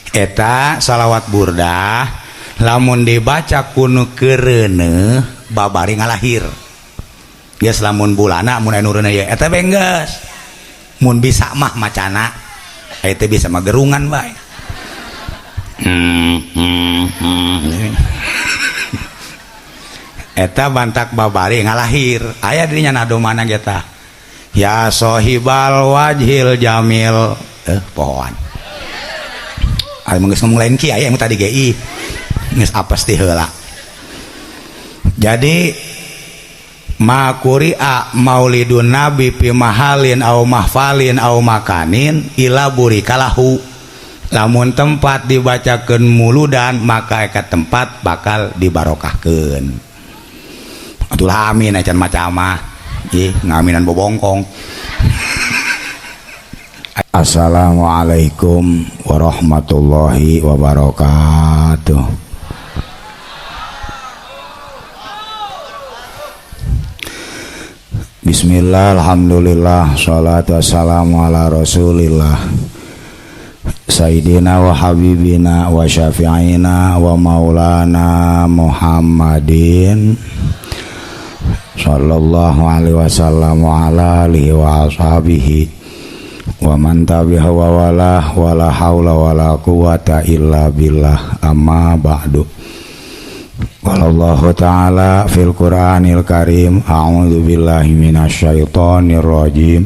Eta salawat burdah lamun dibaca kunu kereuneuh babari ngalahir. Geus lamun bulana mun anu reuneuh ye eta bae geus. Mun bisa mah macana eta bisa mah gerungan bae. Eta bantak babari ngalahir. Aya dirinya nadomana ge tah. Ya sohibal wajhil jamil. Pohoan. Aya mah geus ngomong lain kiai anu tadi ge ih. Geus apes ti heula. Jadi makuri'a maulidun nabi fi mahalin au mahfalin au makanin ila burikalahu. Lamun tempat dibacakeun muludan maka eta tempat bakal dibarokahkeun. Atulah amin acan maca mah. Ih, ngaminan bobongkong. Assalamualaikum warahmatullahi wabarakatuh. Bismillah, alhamdulillah, salatu wassalamu ala rasulillah Sayyidina wa habibina wa syafi'ina wa maulana Muhammadin sallallahu alaihi wasallam wa ala alihi wa ashabihi wa man tabi'a wa wala wala haula wala quwata illa billah amma ba'du. Qala Allahu ta'ala fil Qur'anil Karim, a'udzu billahi minasyaitonir rajim.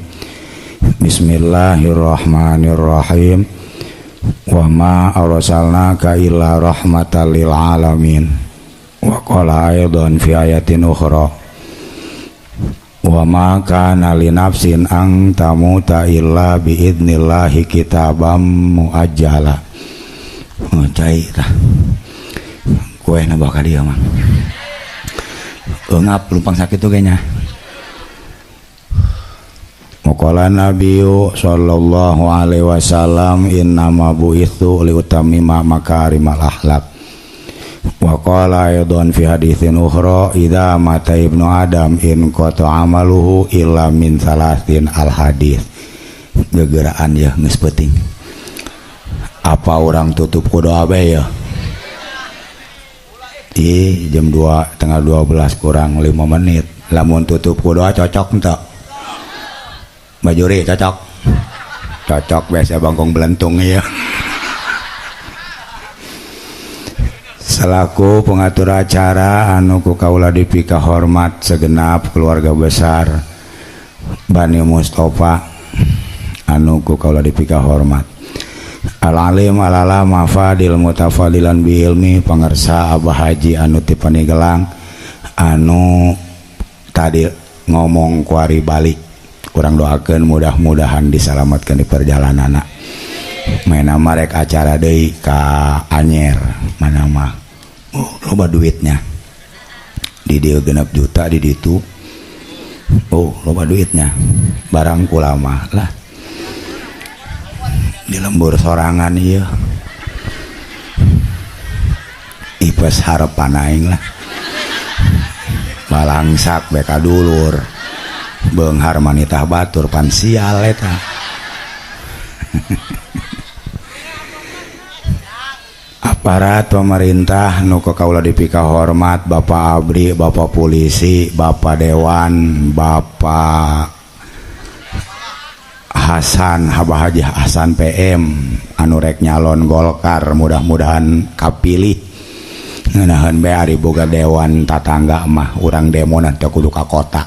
Bismillahirrahmanirrahim. Wa ma arsalnaka illa rahmatan lil alamin. Wa qala aidan fi ayatin ukhra, wa ma kana li nafsin an tamuta illa bi idnillahi kitabam muajjala. Oh, cai tah. Kue na bakal dia mah. Eungap lumpang sakit tuh kayaknya. Qala Nabiyyu sallallahu alaihi wasallam innama bu'itsu liutammima makarimal akhlak. Wa qala aidan fi haditsin ukhra idza mata ibnu adam in qata amaluhu illa min salasin al hadis. Gegeraan ya geus peuting. Apa orang tutup ku doa bae ya? Ih, jam 2 tengah 12 kurang 5 menit. Lamun tutup ku doa cocok henteu? Bajuri cocok. Cocok biasa bangkong belentung ya. Selaku pengatur acara anu ku kaula dipika hormat segenap keluarga besar Bani Mustafa anu ku kaula dipika hormat. Al-alim al-alama fadil mutafadilan bi ilmi pangersa Abah Haji anu ti Panigelang anu tadi ngomong kuari balik. Kurang doakeun mudah-mudahan disalamatkeun di perjalananna. Maena mah rek acara deui ka Anyer mana mah. Oh, loba duitnya. Di dieu 6 juta di ditu. Oh, loba duitnya. Barang kula mah lah. Di lembur sorangan ieu. Ipes harepan aing lah. Balangsak bae ka dulur. Beunghar manitah batur pan sial eta. Aparat pemerintah nu ka kaula dipika hormat, Bapak Abri, Bapak Polisi, Bapak Dewan, Bapak Hasan, Abah Haji Hasan PM anu rek nyalon Golkar mudah-mudahan kapilih. Ngeunaheun bae ari boga dewan tatangga mah urang demo teh kudu ka kota.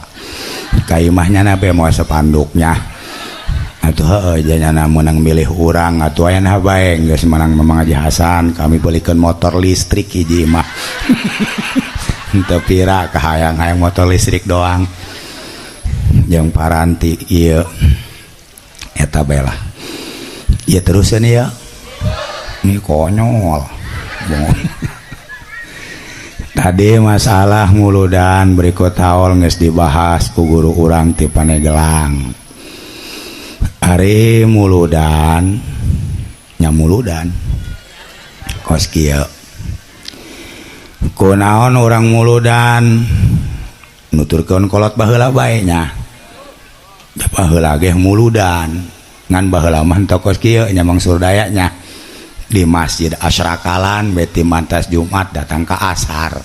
Ka imah nyana bae moal sepanduknya. Atuh heueuh janyana meunang milih urang atuh aya nah bae geus menang Mamang Haji Hasan kami belikeun motor listrik hiji mah. Henteu pira kahayang-hayang motor listrik doang. Jeung paranti ieu eta bae lah. Ieu teruseun ieu. Ini konyol. Tadi masalah muludan berikut haul geus dibahas ku guru urang ti Panegelang. Ari muludan nya muludan kos kieu. Kunaon urang muludan nuturkeun kolot baheula bae nya. Da baheula ge muludan ngan baheula mah teu kos kieu nya Mang Surdaya nya. Di Masjid Asrakalan beti mantas Jumat datang ke asar.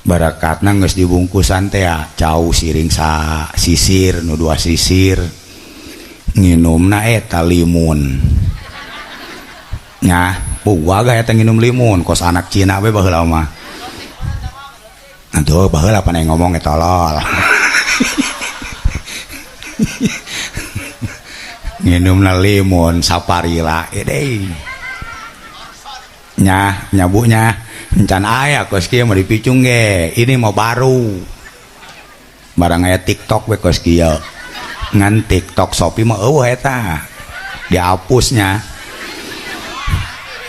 Barakatna geus dibungkusan teh cau siring sa sisir nu dua sisir. Nginumna eta limun. Nya, wagah eta nginum limun kos anak Cina we baheula mah. Aduh, baheula pan ngomong eta tolol. Nginumna limun saparila deui. Nya, nyabunya encan aya kos kieu mah dipicung ge. Ini mau baru. Barang aya TikTok we kos kieu. Ngan TikTok Shopee mah eueuh eta. Dihapusnya.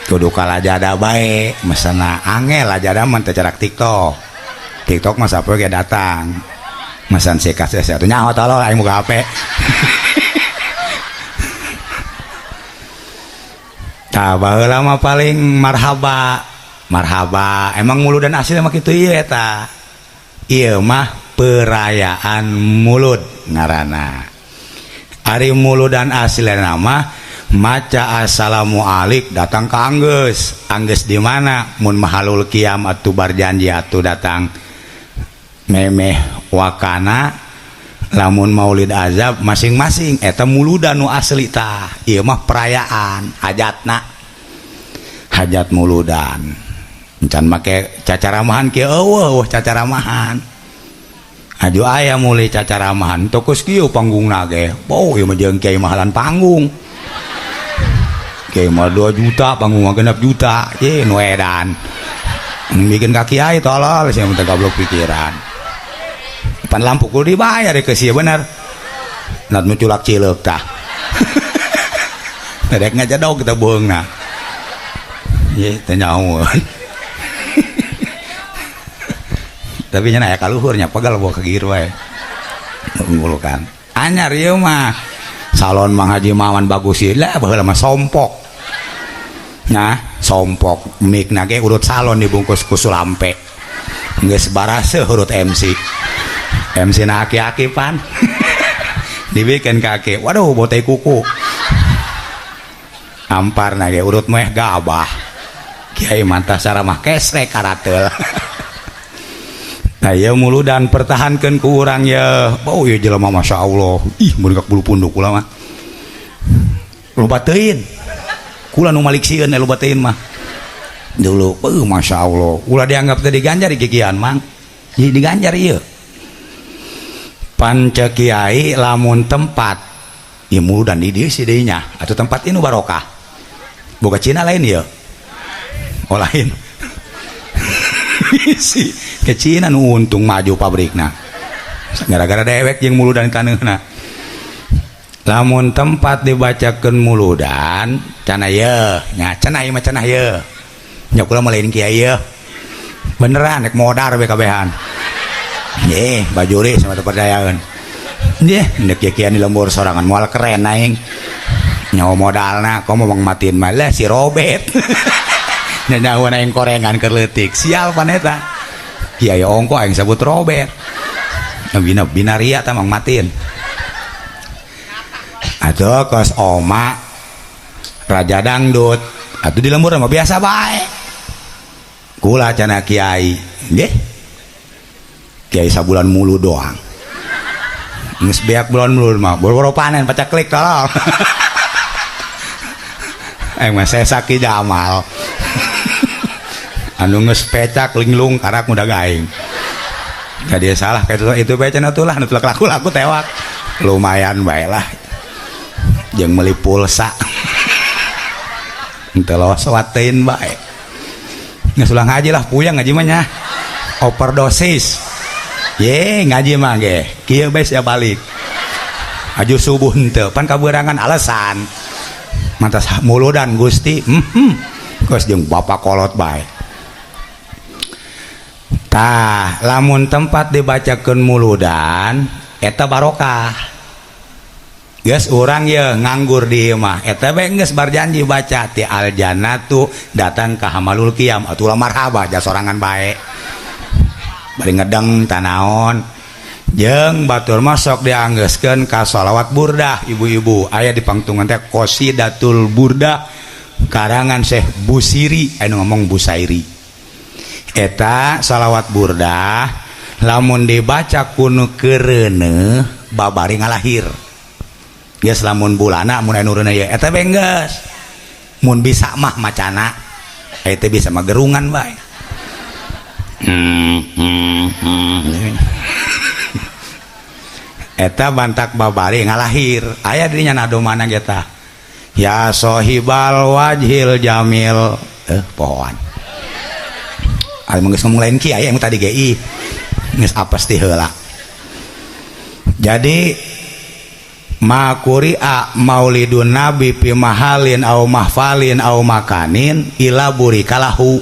Kudu kalajada bae, mesena angel lajada mah teu carak TikTok. TikTok mah sapoe ge datang. Mesan sikat sesuatu nyaho tolol aing muka HP. Tah baheula mah paling marhaba. Marhaba, emang muludan asli mah kitu ieu eta. Ieu mah perayaan mulud ngaranna. Ari muludan aslina mah maca assalamualaikum datang ka anggeus. Anggeus di mana? Mun mahalul kiam atuh barjanji atuh datang memeh wakana lamun maulid azab masing-masing eta muludan nu asli tah. Ieu mah perayaan hajatna. Hajat muludan. Encan make cacaramahan kieu eueuh cacaramahan. Aju aya mulai cacaramahan tokus kieu panggungna ge. Bau ieu mah jeung kiai mahalan panggung. Kiai mah 2 juta panggung mah 6 juta. Ye nu edan. Bikin ka kiai tolol sia mah teu goblok pikiran. Pan lampu kudu dibayar ke sia bener. Nat nu culak cileuk tah. Rek ngajedog kita beuheungna. Ye teu nyahoeun. Tapi nya aya kaluhur nya pegal bawa ke gear wae. Unggulkan. Anyar ieu mah. Salon Mang Haji Mawan bagus ieu lah baheula mah sompok. Nah, sompok mikna ge urut salon dibungkus ku sulampe. Geus baraseuh urut MC. MC na aki-aki pan. Dibikin kaki. Waduh, botai kuku. Amparna ge urut meh gabah. Kiai mantah saramah kesrek karateul. Nah, ieu muludan pertahankeun ku urang ye. Bau ieu jelema Masya Allah. Ih, meureuh bulu punduk kula mah. Loba teuing. Kula nu malik sieun loba teuing mah. Dulu, beuh Masya Allah. Ulah dianggap teh diganjar kikian mang. Jadi diganjar ieu. Panca kiai lamun tempat ieu muludan di dieu si deui nya atuh tempat ini barokah. Boga Cina lain ieu. Oh lain. Si ke Cina nu untung maju pabrikna. Gara-gara dewek jeung muludan taneuhna. Lamun tempat dibacakeun muludan cenah yeuh, nya cenah ieu mah cenah yeuh. Nya kula mah lain kiai yeuh. Beneran rek modar we kabehan. Nggih, bajuri sama teu percayaeun. Nggih, ndek kieu di lembur sorangan moal keren aing. Nyawa modalna komo mong matiin mah lah si Robert. Nyawa aing korengan keur leutik. Sial pan eta. Kiai ongko aing sebut Robert. Bina binaria tah mang matiin. Atuh kos oma raja dangdut. Atuh di lembur mah biasa bae. Kula cenah kiai. Nggih. Kiai sabulan mulu doang. Geus beak bulan mulu mah boro-boro panen pacaklik tolol. Aing mah sesaki Jamal. Anu geus pecak linglung karak muda gaing. Jadi salah kayak itu bae cenah tuh lah nu laku-laku tewak. Lumayan bae lah. Jeung meuli pulsa. Henteu loswateun bae. Geus ulah ngaji lah puyeng ngaji mah nya. Overdosis. Ye ngaji mah ge. Kieu bae sia balik. Aju subuh henteu pan kaberangan alasan. Mantas muludan Gusti. Geus jeung bapak kolot bae. Tah, lamun tempat dibacakeun muludan eta barokah. Geus urang ye nganggur di ieu mah. Eta bae geus barjanji baca ti aljannatu datang ka hamalul qiyam atuh marhaba ja sorangan bae. Bari ngedeng tanaon. Jeung batur mah sok dianggeuskeun ka shalawat burdah ibu-ibu. Aya di pangtungan teh qasidatul burdah Karangan Syekh Busiri, anu ngomong Busairi. Eta salawat burdah lamun dibaca ku nu keureuneuh babari ngalahir. Geus lamun bulana mun anu reuneuh ye eta be geus. Mun bisa mah macana eta bisa mah gerungan bae. Eta bantak babari ngalahir. Aya dirinya nado mana kita ya sohibal wajhil jamil, pohoan ari mah geus ngomong lain kiai yang tadi GI geus apes ti heula. Jadi ma quri'a maulidun nabi fi mahalin au mahfalin au makanin ila burikalahu.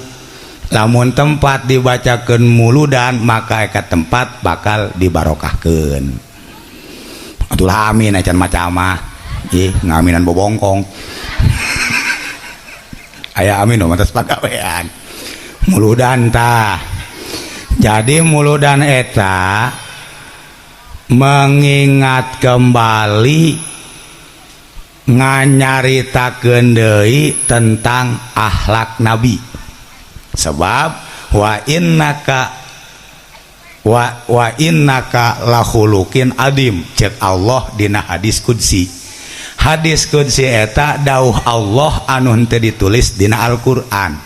Lamun tempat dibacakeun muludan maka eka tempat bakal dibarokahkeun. Atulah amin acan maca mah. Ih, ngaminan bobongkong. Aya amin mah atas pagawean. Muludan tah. Jadi muludan eta mengingat kembali, nganyaritakeun deui tentang akhlak nabi. Sebab wa innaka wa innaka lahulukin adim cek Allah dina hadis qudsi. Hadis qudsi eta dawuh Allah anu henteu ditulis dina Al-Qur'an,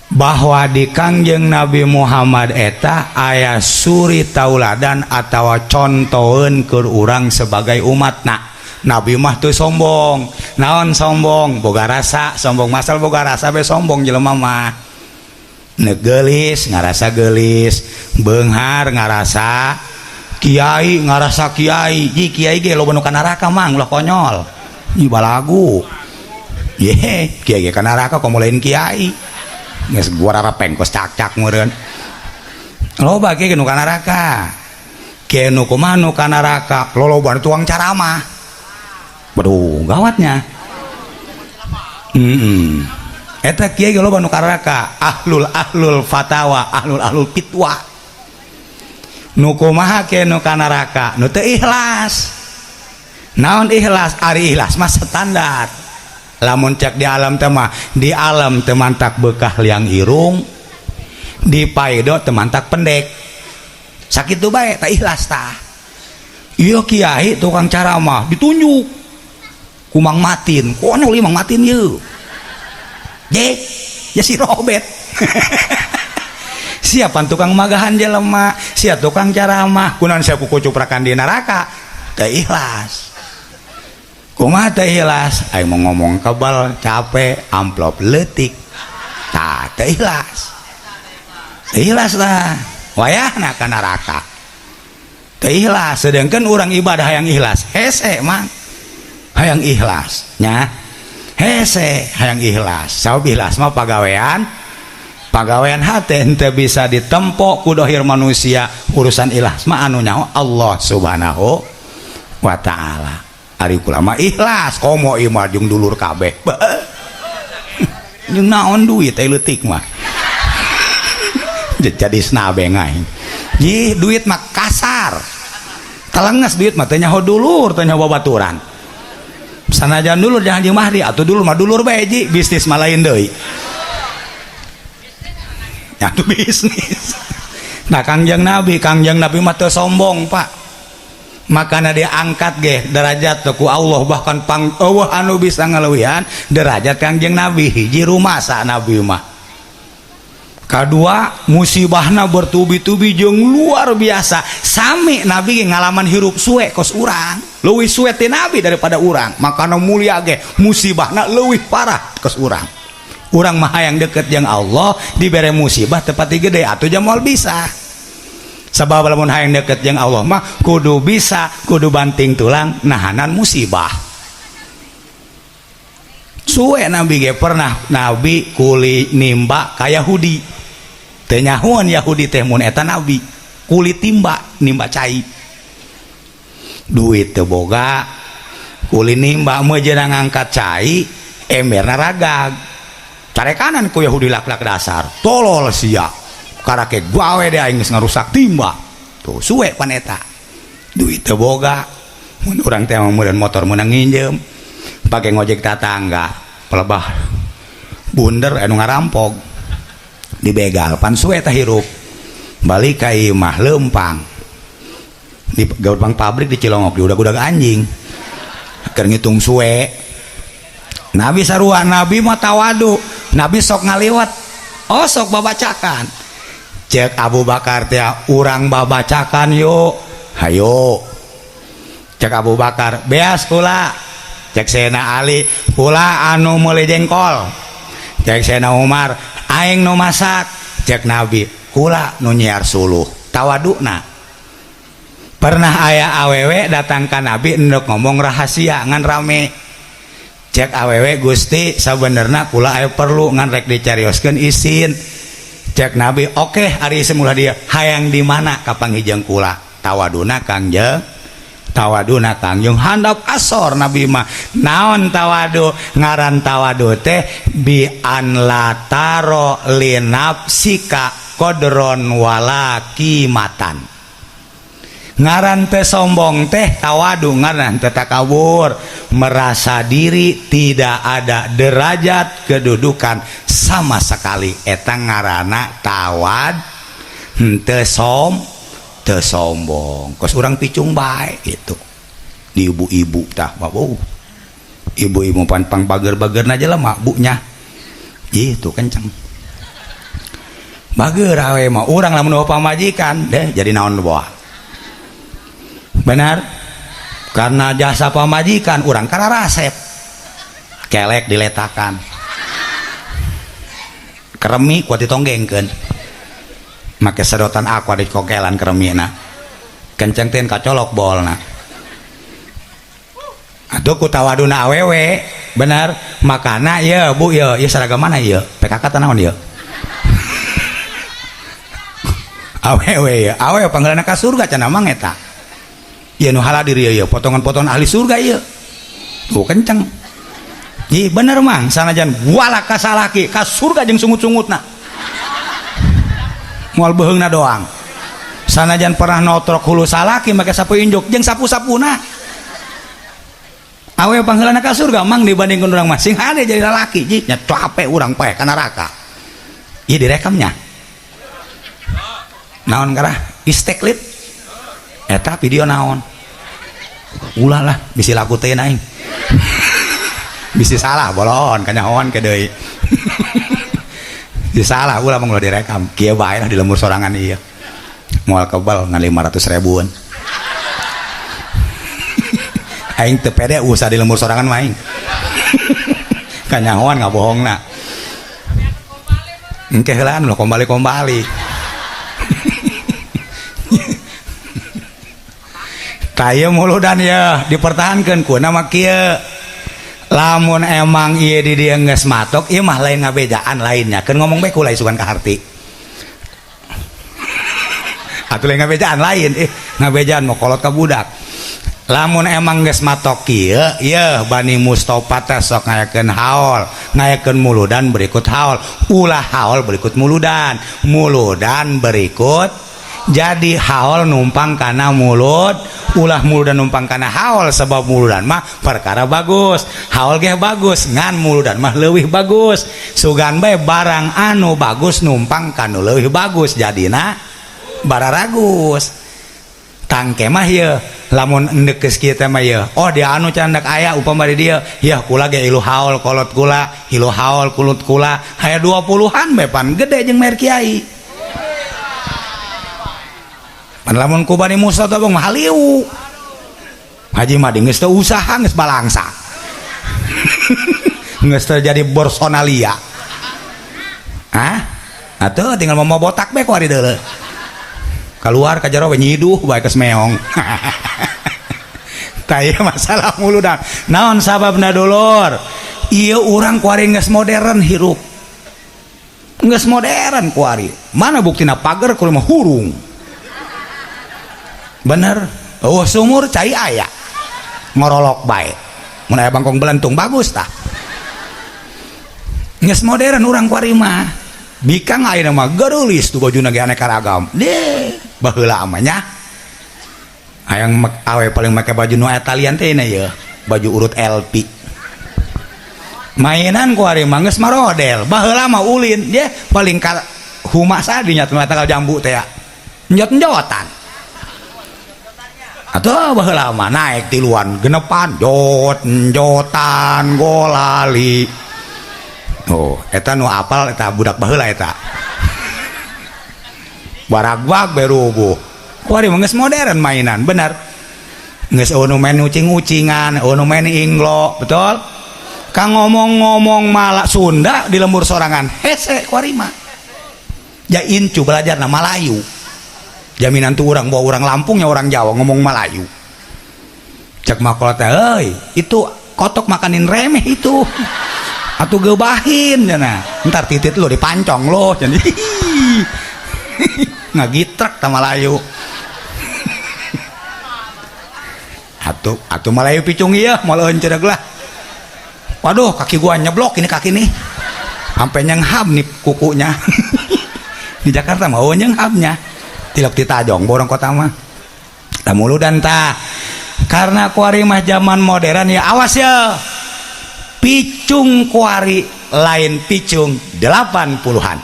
bahwa di Kangjeng Nabi Muhammad eta aya suri tauladan atawa contoheun keur urang sebagai umatna. Nabi mah teu sombong. Naon sombong? Boga rasa sombong, masal boga rasa be sombong jelema mah. Nek geulis ngarasa geulis, beunghar ngarasa kiai, ngarasa kiai. Ji kiai ge loba nu ka neraka mang, ulah konyol. Ih balagu. Ye, kiai ge ka neraka komo lain kiai. Geus gua rara pengkos cak-cak meureun. Loba kiai ge nu ka neraka. Kiai nu kumaha nu ka neraka? Loloba tuang caramah. Waduh, gawatnya. Eta kiai ge loba nu ka neraka, ahlul ahlul fatawa, ahlul ahlul pitwa. Nu kumaha kiai nu ka neraka? Nu teu ikhlas. Naon ikhlas? Ari ikhlas mah standar. Lamun cek di alam teh mah, di alam teu mantak beukah liang irung, di paido teu mantak pendek. Sakitu bae tah ikhlas tah. Ieu kiai tukang ceramah ditunjuk ku Mang Matin, konyol ieu Mang Matin ieu. Je, ya si Robert. Siapa tukang magahan jelema, sia tukang ceramah, kunaon sia kucuprakan di neraka? Teu ikhlas. Kumaha teu ikhlas? Aing mau ngomong kebal, capek, amplop leutik. Tah, teu ikhlas. Teu ikhlas lah. Wayahna ka neraka. Teu ikhlas, sedangkan urang ibadah hayang ikhlas, hese mang. Hayang ikhlas, nya. Hese hayang ikhlas. Sabab ikhlas mah pagawean, pagawean hate henteu bisa ditempo ku dohir manusia. Urusan ikhlas mah anu nyaho Allah Subhanahu wa taala. Ari kula mah ikhlas, komo ieu mah jeung dulur kabeh. Beuh. Jeung naon duit teh leutik mah. Jadi snabeng aing. Jih duit mah kasar. Telenges duit mah teu nyaho dulur, teu nyaho babaturan. Sanajan dulur jangan jeung Mahdi atuh dulur mah dulur bae ji, bisnis mah lain deui. Ya tuh bisnis. Nah Kangjeng Nabi mah teu sombong, Pak. Makana dia angkat ge derajat ku Allah, bahkan pang eueuh anu bisa ngaleuwihan derajat Kangjeng Nabi. Hiji rumasa Nabi mah. Kadua musibahna bertubi-tubi jeung luar biasa. Sami Nabi ge ngalaman hirup suwe kos urang. Leuwih suwe ti Nabi daripada urang. Makana mulia ge musibahna leuwih parah kos urang. Urang mah hayang deket jeung Allah dibere musibah teu pati gede atuh moal bisa. Sabab lamun hayang deket jeung Allah mah kudu bisa, kudu banting tulang nahanan musibah. Suwe Nabi ge pernah Nabi kuli nimba ka Yahudi. Teu nyahoan Yahudi teh mun eta Nabi, kuli timba nimba cai. Duit teu boga, kuli nimba meujeuh ngangkat cai, emberna ragag. Carekanan ku Yahudi lak-lak dasar, tolol sia. Karake gawe deh aing geus ngarusak timba. Tuh suwe pan eta. Duit teu boga. Mun urang teh meureun motor meunang nginjem. Pake ngojek tatangga pelebah bunder anu ngarampok dibegal pan suwe tah hirup balik ka imah leumpang di gerbang pabrik di Cilongok di udag-udag anjing keur ngitung suwe. Nabi sarua, Nabi mah tawadu, Nabi sok ngaliwat, oh sok babacakan. Cek Abu Bakar teh urang babacakan yuk, hayo. Cek Abu Bakar beas kula, cek Sayyidina Ali kula anu meuli jengkol, cek Sayyidina Umar aing nu masak, cek Nabi kula nu nyiar suluh. Tawaduna. Pernah aya awewe datang ka Nabi endek ngomong rahasia ngan rame. Cek awewe Gusti sabenerna kula aya perlu ngan rek dicarioskeun isin. Cek Nabi oke ari isin ulah dia hayang di mana kapanggih kula. Tawaduna Kangjeng, tawaduna Kangjeng handap asor Nabi mah. Naon tawadu? Ngaran tawadu teh bi an lataro linafsika qadron wala qimatan. Ngaran teh sombong teh tawadu, ngaran teh takabur, merasa diri tidak ada derajat kedudukan sama sekali, eta ngaranna tawad henteu som teu sombong. Kos urang picung bae gitu di ibu-ibu tah, babu ibu-ibu pan pang bager-bagerna jelema bunya itu kenceng bager awe mah. Urang lamun pamajikan deh jadi naon bawa benar karena jasa pamajikan urang kararasep kelek diletakan keremi kuat ditonggengkeun make sedotan aqua di kokelan keremina kenceng teh kacolok bolna. Atuh ku tawaduna awewe benar makana ya bu ya ya seragam mana ya PKK tanaon ya awewe ya awewe panggilanna ka surga cenah mang eta ieu nu haladir ieu potongan-potongan ahli surga ieu tuh kenceng. Ih bener mang sanajan walak ka salaki ka surga jeung sungut-sungutna moal beuheungna doang. Sanajan pernah notrok hulu salaki make sapu injuk jeung sapu-sapuna awe panggilanna ka surga mang dibandingkeun urang mah sing hade jadi lalaki ji nya capek urang paeh ka neraka. Ieu direkamnya naon karah isteklit eta video naon ulah lah bisi laku teh aing bisi salah bolon kanyahoan ke deui bisi salah ulah mah direkam kieu bae lah di lembur sorangan ieu moal kebal ngan 500 ribuan aing teu pede usah di lembur sorangan mah aing kanyahoan ngabohongna engke heulaan lo kombali-kombali. Taya muludan ya dipertahankan ku nama kieu lamun emang ieu di dieu geus matok ieu mah lain ngabejaan lainnya keun ngomong bae kula isukan ka harti atuh lain ngabejaan lain ngabejaan mau kolot ka budak lamun emang geus matok kieu ieu Bani Mustofa teh sok ngayakeun haul ngayakeun muludan berikut haul ulah haul berikut muludan muludan berikut jadi haul numpang kana mulut ulah muludan numpang kana haul sebab muludan mah perkara bagus haul ge bagus ngan muludan mah leuwih bagus sugan bae barang anu bagus numpang kanu leuwih bagus jadina bararagus tangke mah ieu lamun endek geus kieu teh mah ieu oh dia anu candak aya upama di dieu yah kula ge ilu haul kolot kula ilu haul kulut kula aya 20-an bae pan gede jeung mer kiai. Pan lamun ku Bani Musa teh mah haliu. Haji Madi geus teu usaha geus balangsa. Geus teu jadi borsonalia. Hah? Atuh tinggal mau botak bae ku ari deuleu. Keluar ka jero we nyiduh bae geus meong. Tah ieu masalah muludan. Naon sababna dulur? Ieu urang ku ari geus modern hirup. Geus modern ku ari. Mana buktina pager ku mah hurung. Bener, oh sumur cai aya ngorolok bae mun aya bangkong belentung bagus tah geus modern urang kuari mah bikang ayeuna mah gareulis tuh bajuna ge aneka ragam deh baheula mah nya hayang awe paling make baju nu aya talian teh na ieu baju urut LP Mainan ku ari mah geus marodel. Baheula mah ulin ye paling ka huma sadinya tangkal jambu teh ya. Njot-njotan. Atuh baheula mah naik tiluan genepan jot njotan golali. Oh, eta nu apal eta budak baheula eta. Baragbag berubuh. Ku ari mah geus modern mainan, bener. Geus eueuh nu main ucing-ucingan, eueuh nu main inglo, betul? Kang ngomong-ngomong malak Sunda di lembur sorangan, hese ku ari mah. Ja incu belajarna Malayu. Jaminan tuh orang bawa orang Lampungnya orang Jawa ngomong Malayu. Cek makola teh, euy, itu kotok makanin remeh itu. Atuh gebahin cenah. Ntar titit lo dipancong lo cenah. Ngagitrek ta Malayu. Atuh atuh Malayu picung ieu moal euncreug lah. Waduh, kaki gua nyeblok ini kaki nih. Sampai nyenghab nih kukunya. Di Jakarta mah eueuh nyenghabnya. Tilok ditajong borong kota mah. Tamuludan tah. Karena kuari mah zaman modern ya awas ya. Picung kuari lain picung 80-an.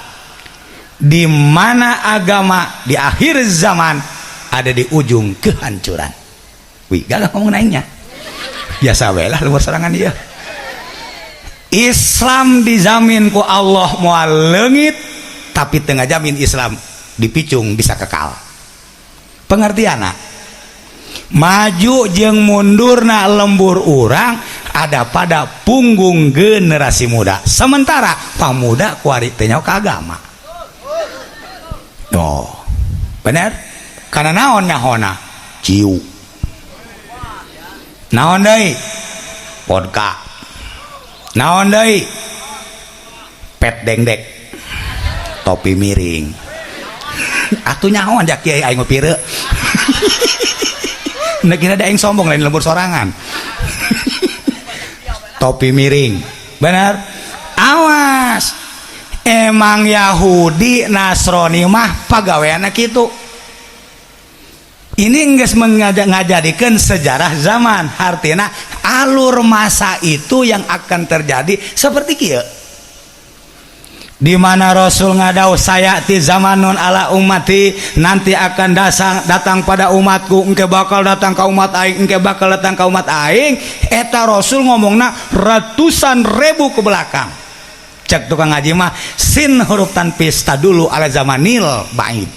Di mana agama di akhir zaman ada di ujung kehancuran. Wih, gak ngomong naiknya. Biasa we lah luar serangan dia. Islam dijamin ku Allah moal leungit, tapi tengah jamin Islam dipicung bisa kekal. Pengertianna maju jeung mundurna lembur urang ada pada punggung generasi muda. Sementara pamuda kuari teh nyaho ka agama. Oh, bener? Karena naon nyahona? Ciu. Naon deui? Vodka. Naon deui? Pet dengdek. Topi miring. Atuh nyahoan jak kiai aing ngopi reu. Nah kira da aing sombong lain lembur sorangan. Topi miring. Bener? Awas. Emang Yahudi Nasrani mah pagaweanna kitu. Ini geus ngajadikeun sejarah zaman. Artinya alur masa itu yang akan terjadi seperti kieu. Di mana Rasul ngadau sayati zamanun ala ummati, nanti akan datang pada umatku, engke bakal datang ka umat aing, engke bakal datang ka umat aing. Eta Rasul ngomongna ratusan ribu ke belakang. Cek tukang ngaji mah sin huruf tanfis tadulu ala zamanil ba'id.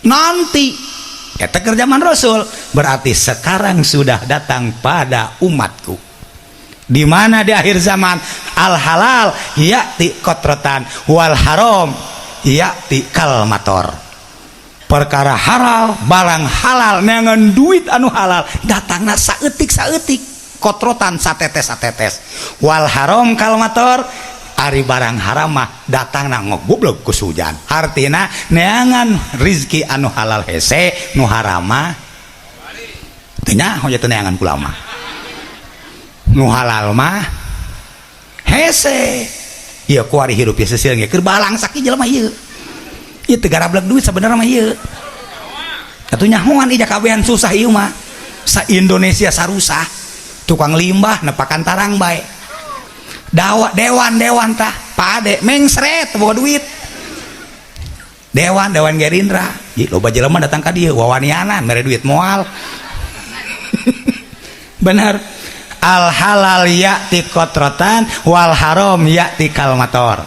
Nanti eta keur zaman Rasul, berarti sekarang sudah datang pada umatku. Di mana di akhir zaman al halal ya'ti kotrotan wal haram ya'ti kalmator. Perkara halal, barang halal neangan duit anu halal datangna saeutik-saeutik, kotrotan satetes-satetes. Wal haram kalmator, ari barang haram mah datangna ngogoblog ku hujan. Artina neangan rizki anu halal hese, nu haram mah teu nyaho teu neangan kulama. Nu halal mah hese. Ieu kuari hirup ieu seuseul ge keur balang saki jelema ieu. Ieu teu garablek duit sabenerna mah ieu. Atuh nyahoan ija kabehan susah ieu mah. Sa Indonesia sarusah. Tukang limbah nepakan tarang bae. Dawa dewan-dewan tah pade mengsret boga duit. Dewan-dewan Gerindra. Ih loba jelema datang ka dieu wawanianan mere duit moal. Bener. Al halal ya'ti kotrotan wal haram ya'ti kalmator.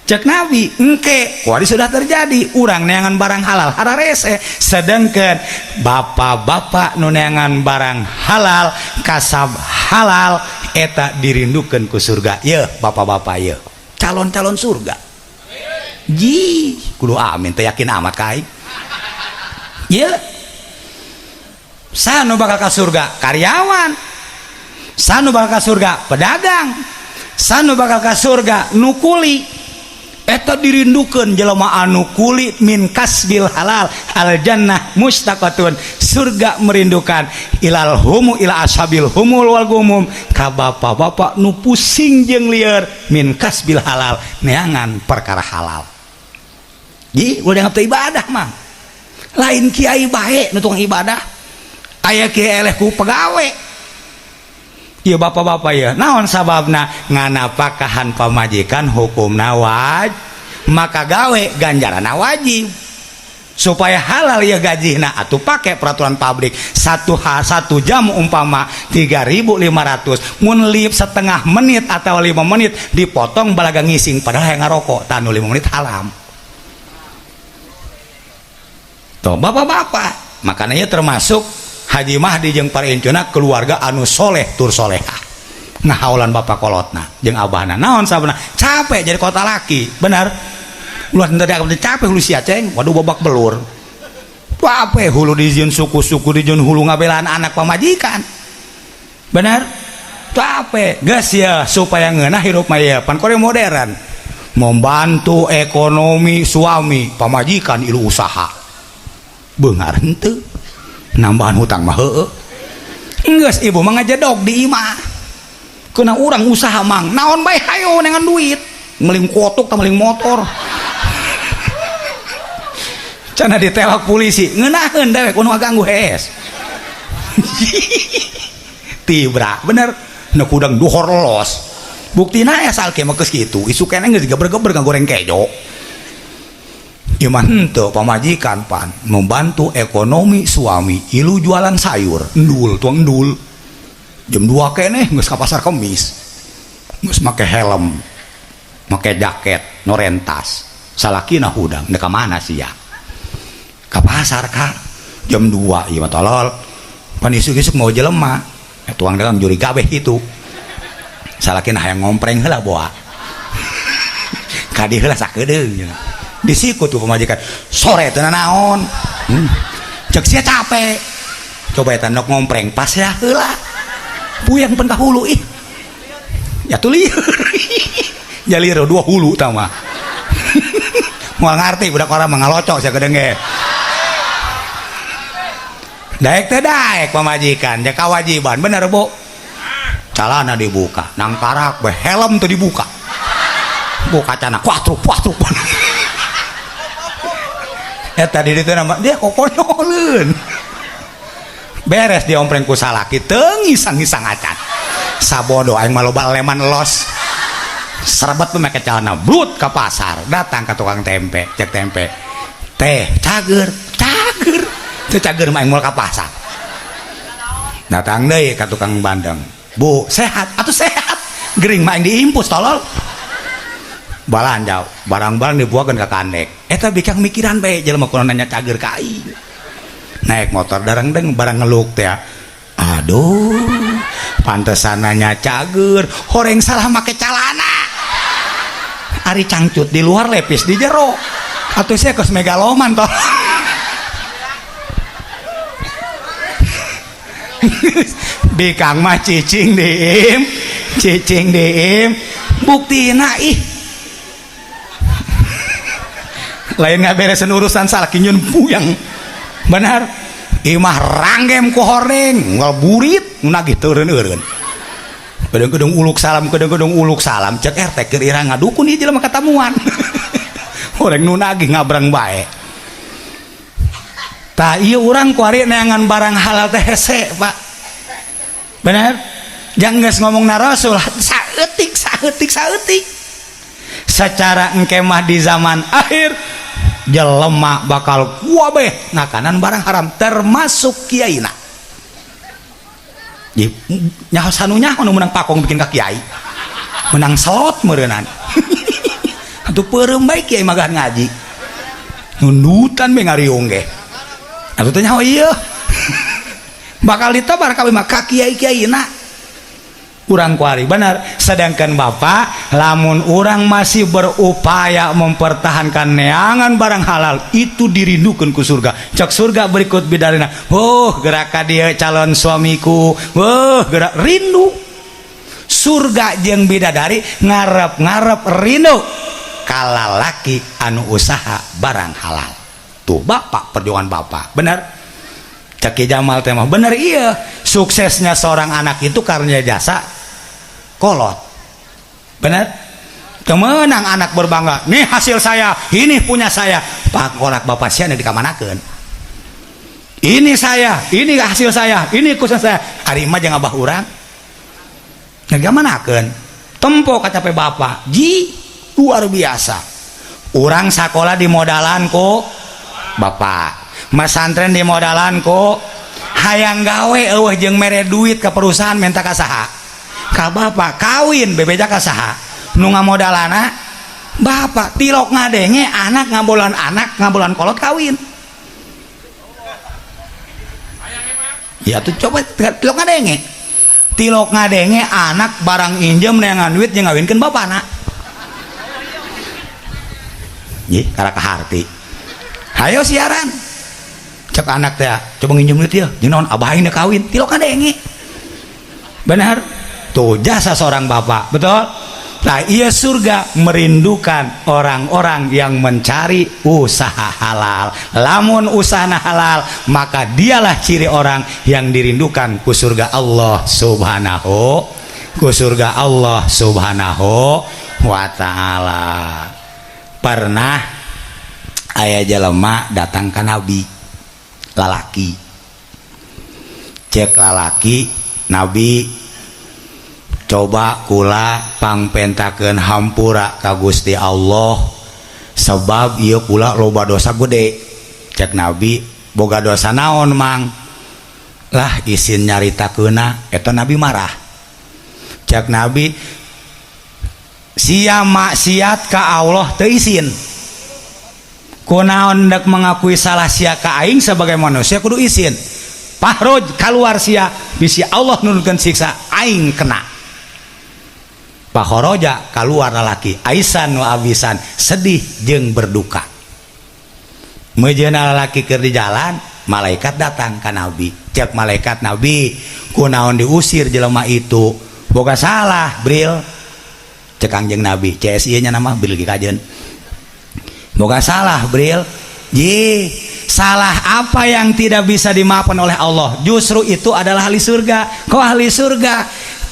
Cek Nabi engke kuari sudah terjadi urang neangan barang halal hararese, sedangkan bapak-bapak nu neangan barang halal kasab halal eta dirindukeun ku surga. Yeuh bapak-bapak yeuh calon-calon surga. Ji kudu amin teu yakin amat ka aing. Yeuh saha nu bakal ka surga? Karyawan. Sanu bakal ka surga pedagang, sanu bakal ka surga nukuli. Eta dirindukeun jelema anu kuli min kasbil halal al jannah mustaqatun, surga merindukan ilal humu ila ashabil humul wal gumum ka bapak-bapak nu pusing jeung lieur min kasbil halal neangan perkara halal. Ji ulah dianggap teu ibadah mah. Lain kiai bae nu tukang ibadah, aya kiai eleh ku pegawe. Ieu bapak-bapak ya, naon sababna nganapakahan pamajikan hukumna wajib, maka gawe ganjaranna wajib. Supaya halal ya gajihna atuh pakai peraturan pabrik 1 jam umpama 3.500 mun lip setengah menit atau 5 menit dipotong balaga ngising padahal yang ngarokok tanu 5 menit haram. Tuh bapak-bapak, makanya termasuk Haji Mahdi jeung para incuna keluarga anu soleh tur solehah ngahaulan bapak kolotna jeung abahna naon sabana capek jadi kota laki benar ulah teu dianggap capek hulu sia ceng waduh babak belur capek hulu dijieun suku-suku dijieun hulu ngabelaan anak pamajikan benar capek geus ya supaya ngeunah hirup mah ya pan kore modern membantu ekonomi suami pamajikan ilu usaha beungar henteu nambahan hutang mah heueuh geus ibu mah ngajedog di imah kena urang usaha mang naon bae hayo dengan duit meling kotok tah meling motor cenah ditewak polisi ngeunaheun dewek kudu ngaganggu hees tibra bener nu kudang duhor los buktina aya salke mah geus kitu isuk keneh geus geber-geber ngagoreng kejo. Iman henteu pamajikan pan membantu ekonomi suami ilu jualan sayur endul tuang endul jam 2 keneh geus ka pasar Kemis geus make helm make jaket norentas salakina hudang dek ka mana sia ka pasar ka jam 2 ieu mah tolol pan isuk-isuk mau jelema tuang dagang juri kabeh kitu salakina hayang ngompreng heula boa ka dieu heula sakedeung disikut tuh pemajikan sore teu naon cek sia capek coba eta nok ngompreng pas ya heula puyeng pen ka hulu ih ya tuh lieur jalir dua hulu tah mah moal ngarti budak orang mah ngalocok sia gedenge daek teh daek pamajikan ja kawajiban bener bu calana dibuka nangkarak we helm teu dibuka buka cana kuatruk kuatruk ya tadi itu nama dia kokonyoleun beres diompreng ku salaki teu ngisang-ngisang acan sabodo aing mah loba leman los serbet make celana blut ka pasar datang ka tukang tempe cek tempe teh cager cager teu cager mah aing moal ka pasar datang deui ka tukang bandeng bu sehat atuh sehat gering mah aing diimpus tolol balanja barang-barang dibuangkeun ka kandek eta bikang mikiran bae jelema kudu nanya cager ka aing naik motor dareng-deng barang ngeluk teh aduh pantesan nanya cager horeng salah make calana ari cangcut di luar lepis di jero atuh sia kos megaloman toh bikang mah cicing diim buktina ih lain ngaberesin urusan salaki nyeun puyeng benar imah ranggem ku horeng ngel burit nagih teu eureun-eureun kedeng-kedeng uluk salam kedeng-kedeng uluk salam cek RT keur ira ngadukun ieu jelema katamuan horeng nu nagih ngabrang bae tah ieu urang kuari neangan barang halal teh hese Pak bener jangan geus ngomongna Rasul saeutik saeutik saeutik secara engke mah di zaman akhir jelema bakal kuabeh ngakanan barang haram termasuk kiaina nyaho sanunya nu menang pakong bikin ka kiai menang selot meureunnan atuh peureum bae kiai magah ngaji nundutan be ngariung ge atuh teh nyaho ieu bakal ditebar kabeh mah ka kiai-kiaina urang kuari benar sedangkan bapak lamun urang masih berupaya mempertahankan neangan barang halal itu dirindukan ku surga cek surga berikut bidarina oh gerak ka dia calon suamiku oh gerak rindu surga jeung bidadari ngarep-ngarep rindu kalalaki anu usaha barang halal tuh bapak perjuangan bapak benar Caki Jamal teh mah bener iya suksesnya seorang anak itu karena jasa kolot bener kemenang anak berbangga nih hasil saya ini punya saya pak kolak bapak sia dikamanakeun ini saya ini hasil saya ini khusus saya ari mah jeung abah urang Ngagamanakeun tempo kacape bapak ji luar biasa. Urang sakola di modalan ku bapak, masantren di modalan ku, hayang gawe eueuh jeung mere duit ke perusahaan minta ka saha? Ka bapak. Kawin bebeja ka saha? Nu ngamodalana bapak. Tilok ngadenge anak ngabolan, anak ngabolan kolot kawin. Ya tuh coba tilok ngadenge, tilok ngadenge anak barang injem neangan duit jeung ngawinkeun bapana. Ih, karaka harti. Hayo siaran. Cek anak teh, coba nginjem duit ya, jeung naon abah aing kawin, tilok ngadenge. Benar? Tuh jasa seorang bapak, betul? Nah, iya surga merindukan orang-orang yang mencari usaha halal. Lamun usaha halal, maka dialah ciri orang yang dirindukan ku surga Allah Subhanahu, ku surga Allah Subhanahu wa ta'ala. Pernah aya jelema datang ka Nabi, lalaki. Cek lalaki, Nabi, coba kula pangpentakeun hampura ka Gusti Allah sebab ieu kula loba dosa gede. Cek Nabi, boga dosa naon mang? Lah isin nyaritakeunna. Eta Nabi marah. Cek Nabi, sia maksiat ka Allah teu isin, kunaon dek mengakui salah sia ka aing sebagai manusia kudu isin. Pahroj kaluar sia, bisi Allah nurunkeun siksa aing kena. Pahoroja kaluar lalaki aisan wa abisan, sedih jeung berduka. Mejeuna lalaki keur di jalan, malaikat datang ka Nabi. Cek malaikat, Nabi, kunaon diusir jelema itu? Boga salah bril. Cek Kangjeng Nabi, CSI nya nama bril kajeun. Boga salah bril. Ji, salah apa yang tidak bisa dimaafkan oleh Allah? Justru itu adalah ahli surga. Kok ahli surga?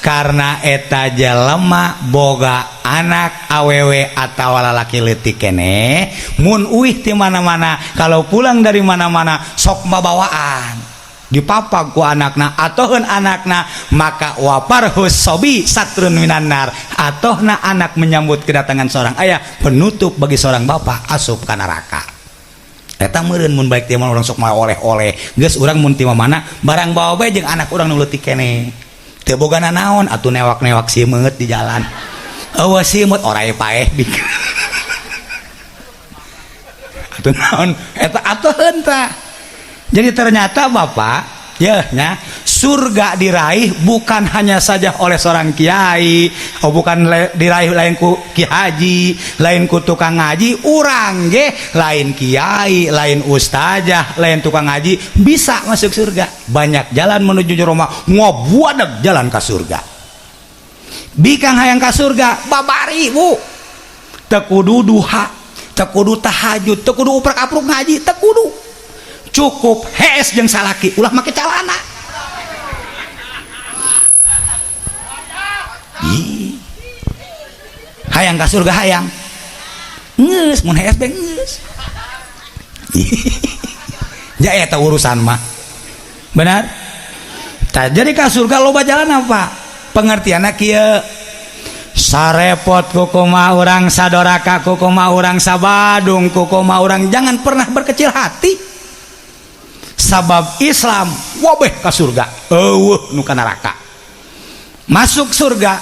Karena eta jelema boga anak awewe atau lalaki leutik keneh, mun uih ti mana-mana, kalau pulang dari mana-mana sok mabawaan dipapag ku anakna atoheun anakna, maka waparhus sobi satrun minan nar, atohna anak menyambut kedatangan seorang ayah penutup bagi seorang bapak asup ka neraka. Eta meureun mun baik ti urang sok oleh-oleh geus urang mun ti mana barang bawa bae jeung anak urang nu leutik keneh. Teu boga nanaon atuh newak-newak simeut di jalan. Eueuh simeut orai paeh bik. Atuh naon eta atuh tah. Jadi ternyata bapak ya nya, surga diraih bukan hanya saja oleh seorang kiai, oh bukan diraih lain ku ki haji, lain ku tukang ngaji, urang ge lain kiai, lain ustazah, lain tukang ngaji bisa masuk surga. Banyak jalan menuju Roma, ngabuadag jalan ke surga. Bikang hayang ka surga, babari bu. Teu kudu duha, teu kudu tahajud, teu kudu uprak-apruk ngaji, teu kudu. Cukup hees jeung salaki, ulah make calana. Ih. Hayang ka surga hayang. Geus mun hees bae geus. Ja eta urusan mah. Benar? Tah jadi ka surga loba jalan apa? Pengertianna kieu. Sarepot kukuma urang, sadoraka kukuma urang, sabadung kukuma urang, jangan pernah berkecil hati. Sabab Islam wabeh ka surga, eueuh nu ka neraka. Masuk surga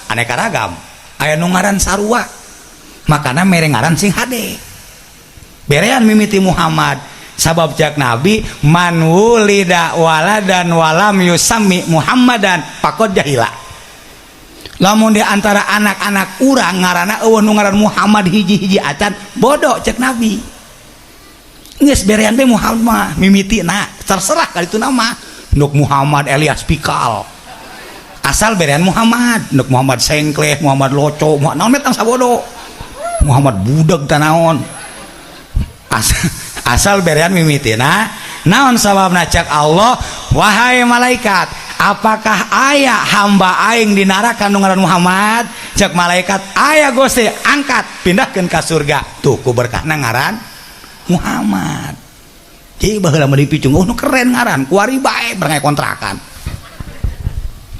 aneka ragam, aya nu ngaran sarua, makana mere ngaran sing hade. Berean mimiti Muhammad, sabab cak Nabi man wulida waladan walam yusami Muhammadan faqad jahila. Lamun di antara anak-anak urang ngaranna eueuh nu ngaran Muhammad hiji-hiji acan, bodoh cek Nabi. Geus berean teh Muhammad mah mimiti na terserah kali itu nama nuk Muhammad Elias Pikal, asal berean Muhammad, nuk Muhammad Sengkleh, Muhammad Loco, naon tang sabodo, Muhammad Budeg tanaon, asal berean mimiti na naon sababna cek Allah, wahai malaikat, apakah aya hamba aing di neraka nu ngaran Muhammad? Cek malaikat, aya Gusti, angkat pindahkeun ka surga. Tuh ku berkahna ngaran Muhammad. Jadi baheula mah dipicung, oh nu keren ngaran, kuari bae berangai kontrakan.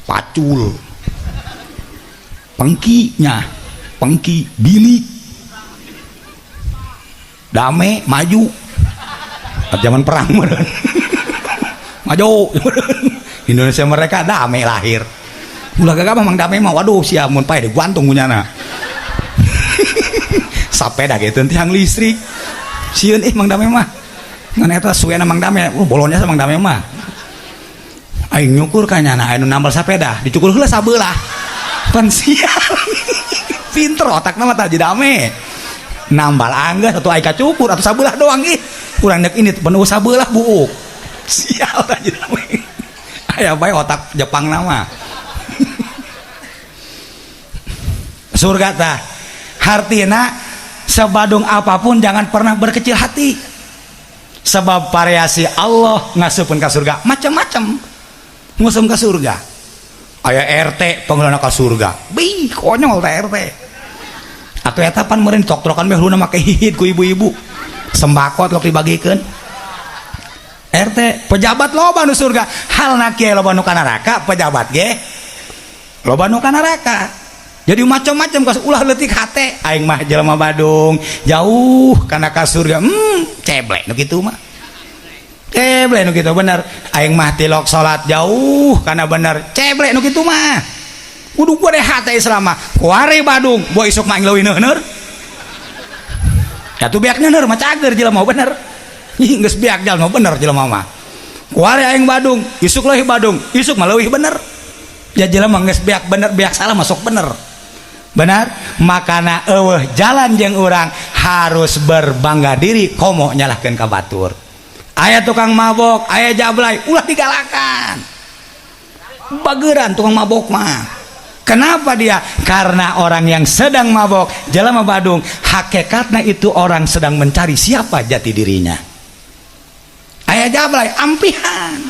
Pacul. Pengkinya, pengki bilik. Dame maju. Zaman perang meureun. Maju. Indonesia mereka dame lahir. Ulah gagah mah Mang Dame mah waduh sia mun pae digantung kunyana. Sapeda ge teu tiang listrik. Sieun ih Mang Dame mah. Ngan eta suena Mang Dame, bolonya sama Mang Dame mah. Aing nyukur ka nyana anu nambal sapeda, dicukur heula sabelah. Pan sial. Pinter otakna mah tah Dame. Nambal anggeus atuh aing kacukur atuh sabelah doang ih. Urang nek ini penuh sabelah buuk. Sial tah Dame. Aya bae otak Jepang nama. Surga tah. Hartina sebadung apapun jangan pernah berkecil hati. Sebab variasi Allah ngasupkeun ka surga macam-macam. Ngusum ka surga. Aya RT penghuluna ka surga. Bih, konyol teh RT. Atuh eta pan meureun tok-tokan meh huluna make hihid ku ibu-ibu. Sembako lok dibagikeun. RT pejabat loba nu surga. Halna kieu loba nu ka neraka, pejabat ge loba nu ka neraka. Jadi macam-macam kas ulah leutik hate aing mah jelema Badung jauh kana ka surga. Ceblek nu kitu mah. Ceblek nu kitu bener. Aing mah tilok salat jauh kana bener. Ceblek nu kitu mah. Kudu gede hate Islam mah. Kuari Badung, boy isuk mah aing leuwih neuheur. Ya tuh beak neuheur mah cager jelema bener. Ih geus beak jelema bener jelema mah. Kuari aing Badung, isuk leuwih Badung, isuk mah leuwih bener. Ya jelema geus beak bener, beak salah masuk bener. Benar? Makana eueuh jalan jeung urang harus berbangga diri komo nyalahkeun ka batur. Aya tukang mabok, aya jablay, ulah digalakan. Bageran tukang mabok mah. Kenapa dia? Karena orang yang sedang mabok, jelema Badung, hakikatna itu orang sedang mencari siapa jati dirinya. Aya jablay, ampihan.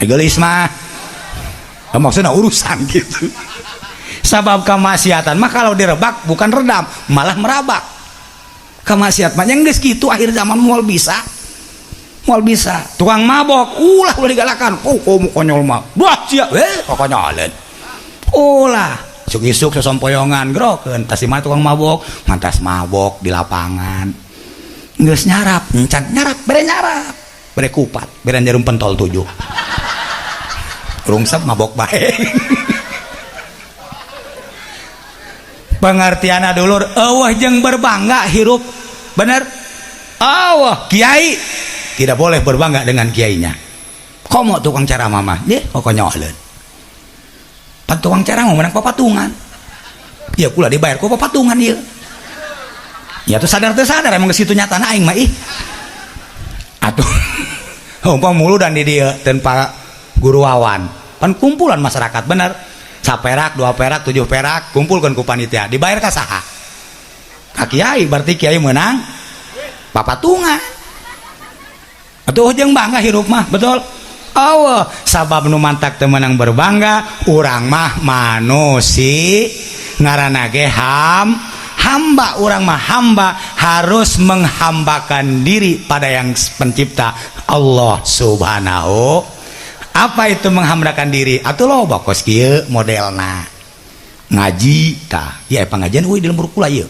Egois mah. Maksudnya urusan gitu. Sabab kemaksiatan mah kalau direbak bukan redam, malah merabak. Kemaksiatan mah yang geus kitu akhir zaman moal bisa. Moal bisa. Tukang mabok ulah ulah digalakan. Oh, komo konyol mah. Wah, sia, kokonyoleun. Ulah, isuk-isuk sosompoyongan grokeun. Tas mah tukang mabok, mantas mabok di lapangan. Geus nyarap, encan nyarap, bere nyarap. Bere kupat, bere jarum pentol 7. Rungsep mabok bae. Pengertian dulur eueuh jeung berbangga hirup bener. Eueuh kiai tidak boleh berbangga dengan kiainya. Komo tukang ceramah mah ye kokonyoleun. Pan tukang ceramah menang papatungan. Ya kula dibayar ku papatungan ieu. Ya tuh sadar teu sadar emang geus kitu nyatana aing mah ih. Atuh umpama mulu dan di dieu tanpa guru wawan. Pan kumpulan masyarakat bener. Saperak, 2 perak, 7 perak, kumpulkan ku panitia. Dibayar ka saha? Ka kiai, berarti kiai menang papatungan. Atuh jeung bangga hirup mah, betul? Allah, sabab nu mantak teu meunang berbangga, urang mah manusia ngaranna ge hamba, urang mah hamba harus menghambakan diri pada yang pencipta Allah Subhanahu. Apa itu menghambakan diri? Atuh loba kos kieu modelna. Ngaji tah, ieu aya pangajian euy di lembur kula ieu.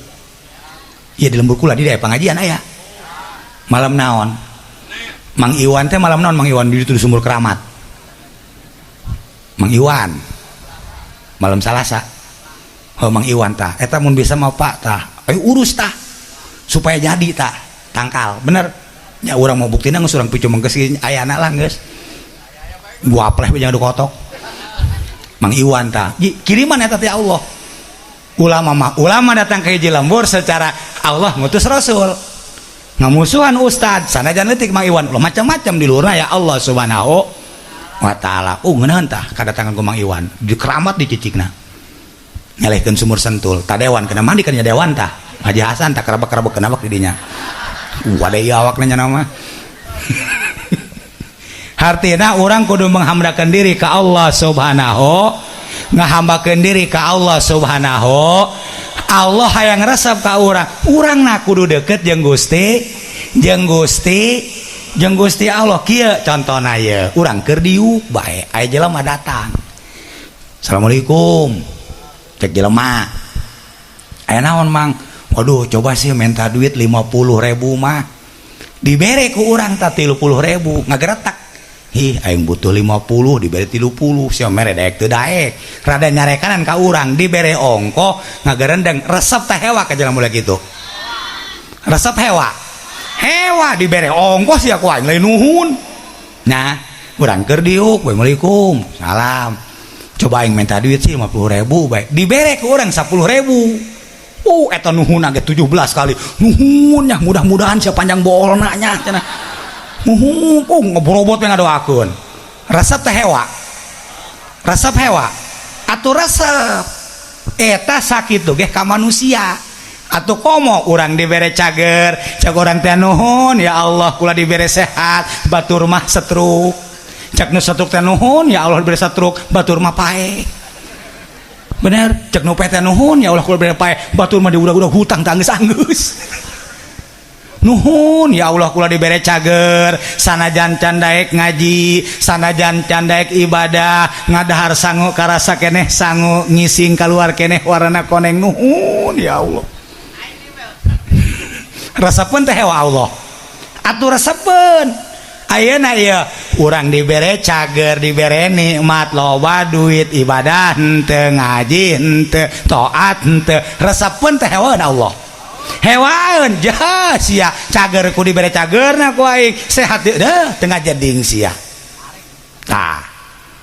Ieu di lembur kula di aya pangajian aya. Malam naon? Mang Iwan teh malam naon Mang Iwan di ditu di sumur keramat. Mang Iwan. Malam Salasa. Oh Mang Iwan tah, eta mun bisa mah Pak tah. Ayo urus tah. Supaya jadi tah, tangkal. Bener. Nya urang mau buktina geus urang picu mengkes ayana lah geus. Gua pleh jangan kotok. Mang Iwan tah. Kiriman eta teh Allah. Ulama mah ulama datang ke hiji lembur secara Allah ngutus Rasul. Ngamusuhan ustad sanajan leutik Mang Iwan. Loh macam-macam di luhurna ya Allah Subhanahu wa taala. Ngeunaheun tah kadatangan ku Mang Iwan. Di keramat dicicikna. Nyelehkeun sumur Sentul. Ta dewan kena mandi kan nya dewan tah. Haji Hasan tah kerabak-kerabak kena bak di dinya. Wadah ieu awakna nya mah. Artinya orang kudu menghambakan diri ke Allah Subhanahu, ngahambakeun diri ke Allah Subhanahu. Allah hayang resep ka urang, urangna kudu deket jeung Gusti, jeung Gusti, jeung Gusti Allah. Kieu contona ieu, urang keur diuk bae, aya jelema datang. Assalamualaikum. Cek jelema. Aya naon Mang? Waduh, coba sih minta duit 50.000 mah. Dibere ku urang ta 30.000, ngageretak. Ih, aing butuh 50, dibere 30, sia mere daek teu daek. Rada nyarekanan ka urang, dibere ongko ngagerendeng, resep teh hewa ka jelema mulai kitu. Resep hewa. Hewa dibere ongko sia ku aing lain nuhun. Nah, urang keur diuk, Waalaikumsalam. Salam. Coba aing minta duit sih 50.000 bae. Dibere ku urang 10.000. Eta nuhun ge 17 kali. Nuhun nya mudah-mudahan sia panjang bolna nya cenah. Nuhun, ngeborobot we ngadoakeun. Resep teh hewa. Resep hewa. Atuh resep. Eta sakitu ge ka manusia. Atuh komo urang dibere cager, cek urang teh nuhun ya Allah kula dibere sehat, batur mah setruk. Cek nu setruk teh nuhun ya Allah dibere setruk, batur mah paeh. Bener, cek nu paeh teh nuhun ya Allah kula dibere paeh, batur mah diudag-udag hutang teh anggeus-anggeus. Nuhun ya Allah kula dibere cager, sanajan can daek ngaji, sanajan can daek ibadah, ngadahar sangu karasa keneh sangu, ngising keluar keneh warna koneng, nuhun ya Allah. Resepeun teh hewa Allah. Atuh resepeun. Ayeuna ieu urang dibere cager, dibere nikmat, loba duit, ibadah henteu, ngaji henteu, taat henteu, resepeun teh hewa Allah. Hewaeun jah sia cager ku dibere cagerna ku aing, sehat deuh teu ngajeding sia. Tah,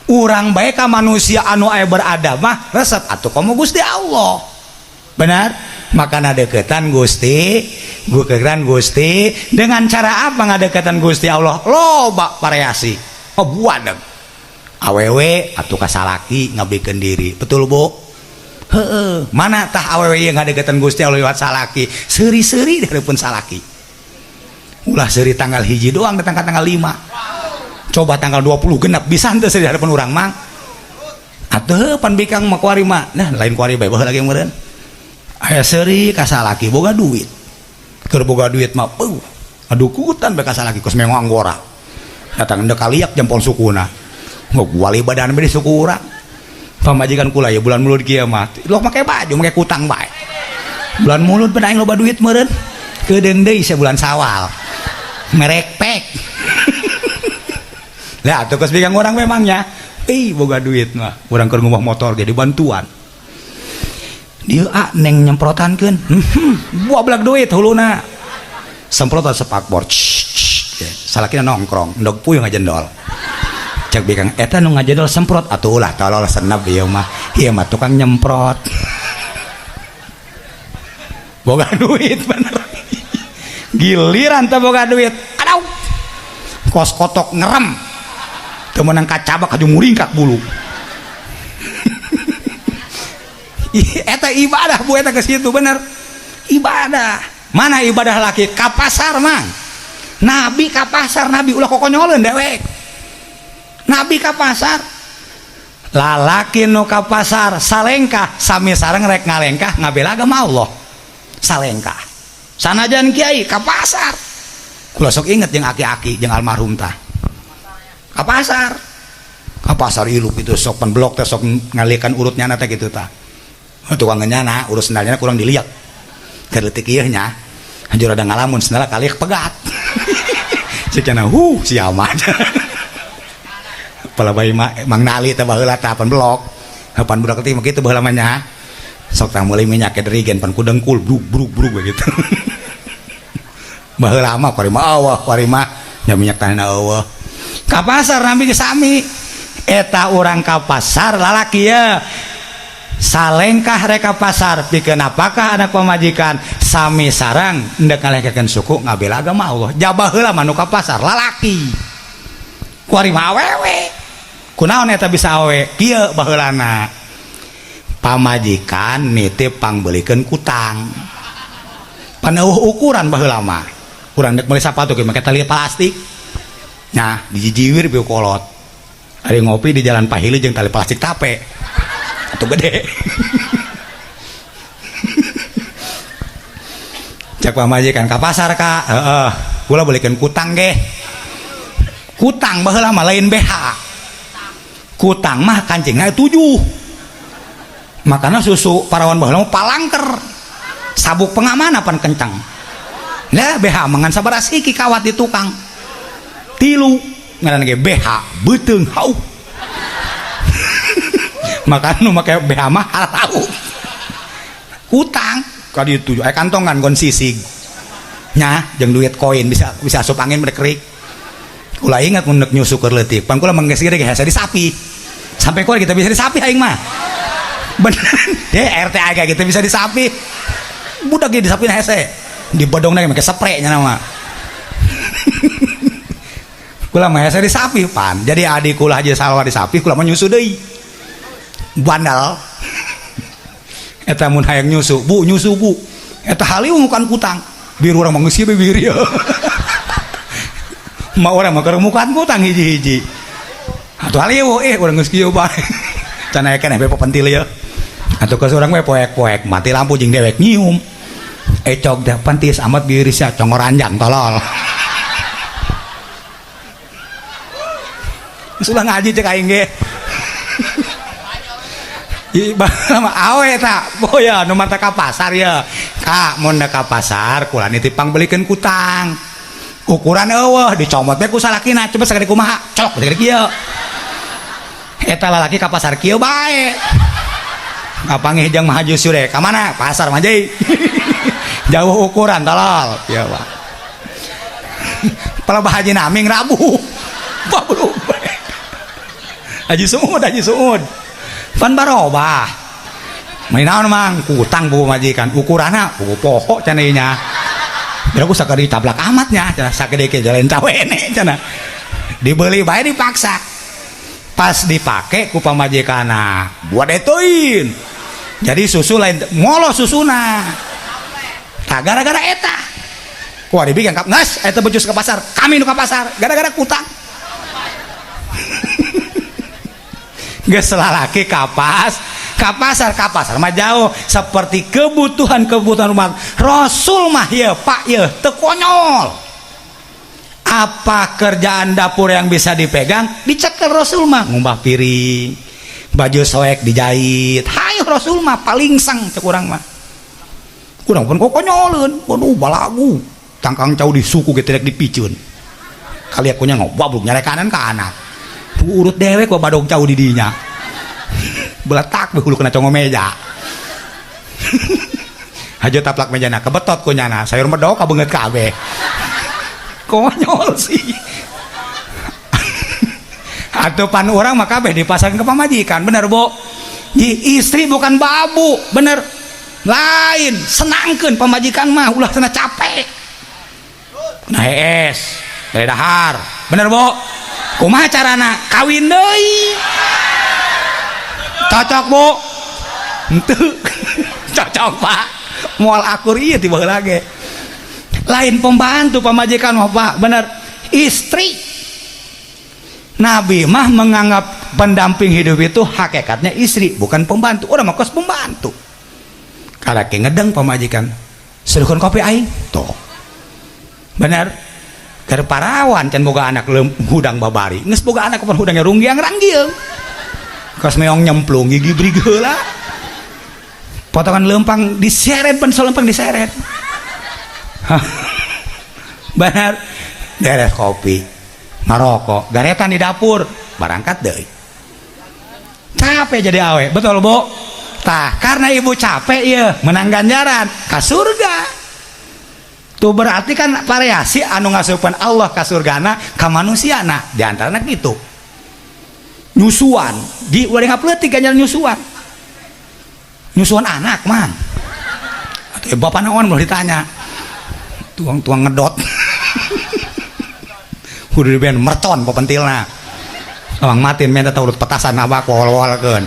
urang bae ka manusia anu aya beradab mah resep atuh komo Gusti Allah. Benar? Makana deketan Gusti, deketan Gusti dengan cara apa ngadeketan Gusti Allah? Loba variasi. Oh buadeg. Awewe atuh ka salaki ngabdikeun diri. Betul Bu? Heeh. Mana tah awewe ieu ngadeketan Gusti Allah lewat salaki? Seuri-seuri hareupeun salaki. Ulah seuri tanggal 1 doang datang ka tanggal 5. Coba tanggal 20 genap bisa henteu seuri hareupeun urang mang? Atuh pan bikang mah kuari mah. Nah, lain kuari bae baheula lagi meureun. Aya seuri ka salaki boga duit. Keur boga duit mah peuh. Adukutan bae ka salaki kos mengo anggora. Datang endek kaliak jempol sukuna. Wali badan bae di suku urang. Pamajikan kula ya bulan mulud kieu mah. Lo make baju make kutang bae. Bulan mulud pan aing loba duit meureun. Keudeung deui sabulan Sawal. Merek pek. Lah atuh kos bikang urang memangnya. Ih boga duit mah. Urang keur ngubah motor ge dibantuan. Dieu ah neng nyemprotankeun. Buah duit huluna. Semprotan sepakbor. Salakina nongkrong, endog puyuh ngajendol. Cek bikang eta nu ngajendol semprot atuh ulah tolol senep ieu mah. Ieu mah tukang nyemprot. Boga duit bener. Giliran teh boga duit. Aduh. Kos kotok ngerem. Teu meunang kacabak aju muringkak bulu. Eta ibadah bu eta ke situ bener. Ibadah. Mana ibadah laki? Ka pasar mang. Nabi ka pasar, nabi ulah kokonyoleun dewek. Nabi ka pasar. Lalaki nu ka pasar salengkah sami sareng rek ngalengkah ngabela agama Allah. Salengkah. Sanajan kiai ka pasar. Kula sok inget jeung aki-aki jeung almarhum tah. Ka pasar. Ka pasar ilu kitu sok pan blok teh sok ngalikan urutnya teh kitu tah. Tukang nyana urus sendalnya kurang dilihat. Keur leutik ieu nya. Hancur ada ngalamun sendal kali pegat. Cek cenah huh siapa. Pala bayi mah Mang Nali teh baheula tah pan blok. Pan budak leutik mah kitu baheula mah nya. Sok tah meuli minyak derigen pan ku dengkul bruk bruk bruk begitu. Baheula mah kuari mah eueuh kuari mah nya minyak tanah eueuh. Ka pasar nabi ge sami. Eta urang ka pasar lalaki ye. Salengkah reka pasar pikeun apakah anak pamajikan sami sarang endek ngalengkahkeun suku ngabela agama Allah. Jabah heula mah nu ka pasar lalaki. Kuari mah awewe. Kunaon eta bisa awewe? Kieu baheulana. Pamajikan nitip pangbeulikeun kutang. Pan eueuh ukuran baheula mah. Urang dek meuli sapatu ge make tali plastik. Nah, dijijiwir pieu kolot. Ari ngopi di jalan Pahili jeung tali plastik tape. Atau gede. Cek pamajikan ka pasar ka, heeh. Kula beulikeun kutang ge. Kutang baheula mah lain BH. Kutang mah kancingna 7. Makanya susu parawan baheula palangker. Sabuk pengaman apan kencang. Lah BH mangan sabaraha siki kawat di tukang. Tilu ngaran ge BH beuteung hauk. Maka nu make BH mah harau. Utang ka ditu aya kantongan gon sisig. Nya jeung duit koin bisa bisa asup angin merek. Kula ingat mun neuk nyusu keur leutik, pan kula mangges gede ge hese disapi. Sampai kula kita bisa disapi aing mah. Bener. Deh RT kayak gitu bisa disapi. Budak ge disapi hese. Di bodongna make spray nya nama. Kula mah hese disapi pan. Jadi adik kula Haji Salwa disapi, kula mah nyusu deui. Bandal. Eta mun hayang nyusu, Bu nyusu Bu. Eta haliung bukan kutang. Biru urang mah geus ieu bibir ieu. Ma urang mah keur mukan kutang hiji-hiji. Atuh halieu urang geus kieu bae. Can aya keneh be pepentil ieu. Atuh geus urang we poek-poek, mati lampu jeung dewek nyium. Ecog teh pantis amat bibir sia congor anjang tolol. Geus ulah ngaji cek aing ge. Ih, awe ta, boya nu mata ka pasar ya. Kak, mun ka pasar kula nitip pangbeulikeun kutang. Ukuran eueuh dicomot we ku salakina, coba sagede kumaha? Colok sagede kieu. Eta lalaki ka pasar kieu bae. Kapanggih jeung Haji Sure, ka mana? Pasar mah deui. Jauh ukuran tolol. Ya, Pak. Palebah Haji Naming Rabu. Babru. Haji Suud, Haji Suud. Pan barobah. Main naon mang kutang buku majikan ukuranna buku pohok cenah nya. Biar aku sakadi tablak amatnya cenah sagede ke jalan cawene cenah. Dibeli bae dipaksa. Pas dipake ku pamajikanna, buat etoin. Jadi susu lain ngolo susuna. Tah gara-gara eta. Kuah dibikin kap ngas eta becus ke pasar, kami nu ka pasar gara-gara kutang. Geus lalaki kapas, ka pasar mah jauh seperti kebutuhan-kebutuhan umat. Rasul mah ye Pak ye teu konyol. Apa kerjaan dapur yang bisa dipegang dicekel Rasul mah, ngumbah piring, baju soek dijahit. Hayo Rasul mah paling sang cek urang mah. Urang pun kokonyoleun, waduh balagu. Tangkang cau di suku ge tirek dipiceun. Kali aku nya ngobabluk nyare kanan ka anak. Urut dewek gua badog cau di dinya. Beletak we hulu kena congo meja. Hajo taplak mejana kebetot ku nyana, sayur medok kabeungeut kabeh. Konyol sih. Atuh pan urang mah kabeh dipasang ke pamajikan, bener Bu? Ji, istri bukan babu, bener. Lain, senangkeun pamajikan mah ulah cenah capek. Nah hees, bere dahar, bener Bu? Kumaha carana? Kawin deui. Cocok Bu? Henteu. Cocok Pak. Moal akur ieu ti baheula ge. Lain pembantu pamajikan mah Pak, bener. Istri. Nabi mah menganggap pendamping hidup itu hakikatnya istri, bukan pembantu. Urang mah kos pembantu. Karek ngedeng pamajikan, seduhkeun kopi aing. Tuh. Bener. Keur parawan can boga anak hudang babari. Geus boga anak kapan hudangnya runggiang ranggiung. Kos meong nyemplung gigi brig heula. Potongan lempang diseret, pensol lempang diseret. Bener. Beres kopi, ngarokok, garetan di dapur, barangkat deui. Capek jadi awe, betul Bu? Tah, karena ibu capek ieu menang ganjaran ka surga. Tuh berarti kan variasi anu ngasupan Allah ka surgana ka manusiana, di antarana kitu. Nyusuan, di ulah ngapeutik ganjaran nyusuan. Nyusuan anak man. Atuh bapak naon boleh ditanya. Tuang-tuang ngedot. Kudu diben mercon pepentilna. Awang matin menta urut petasan abak wol-wolkeun.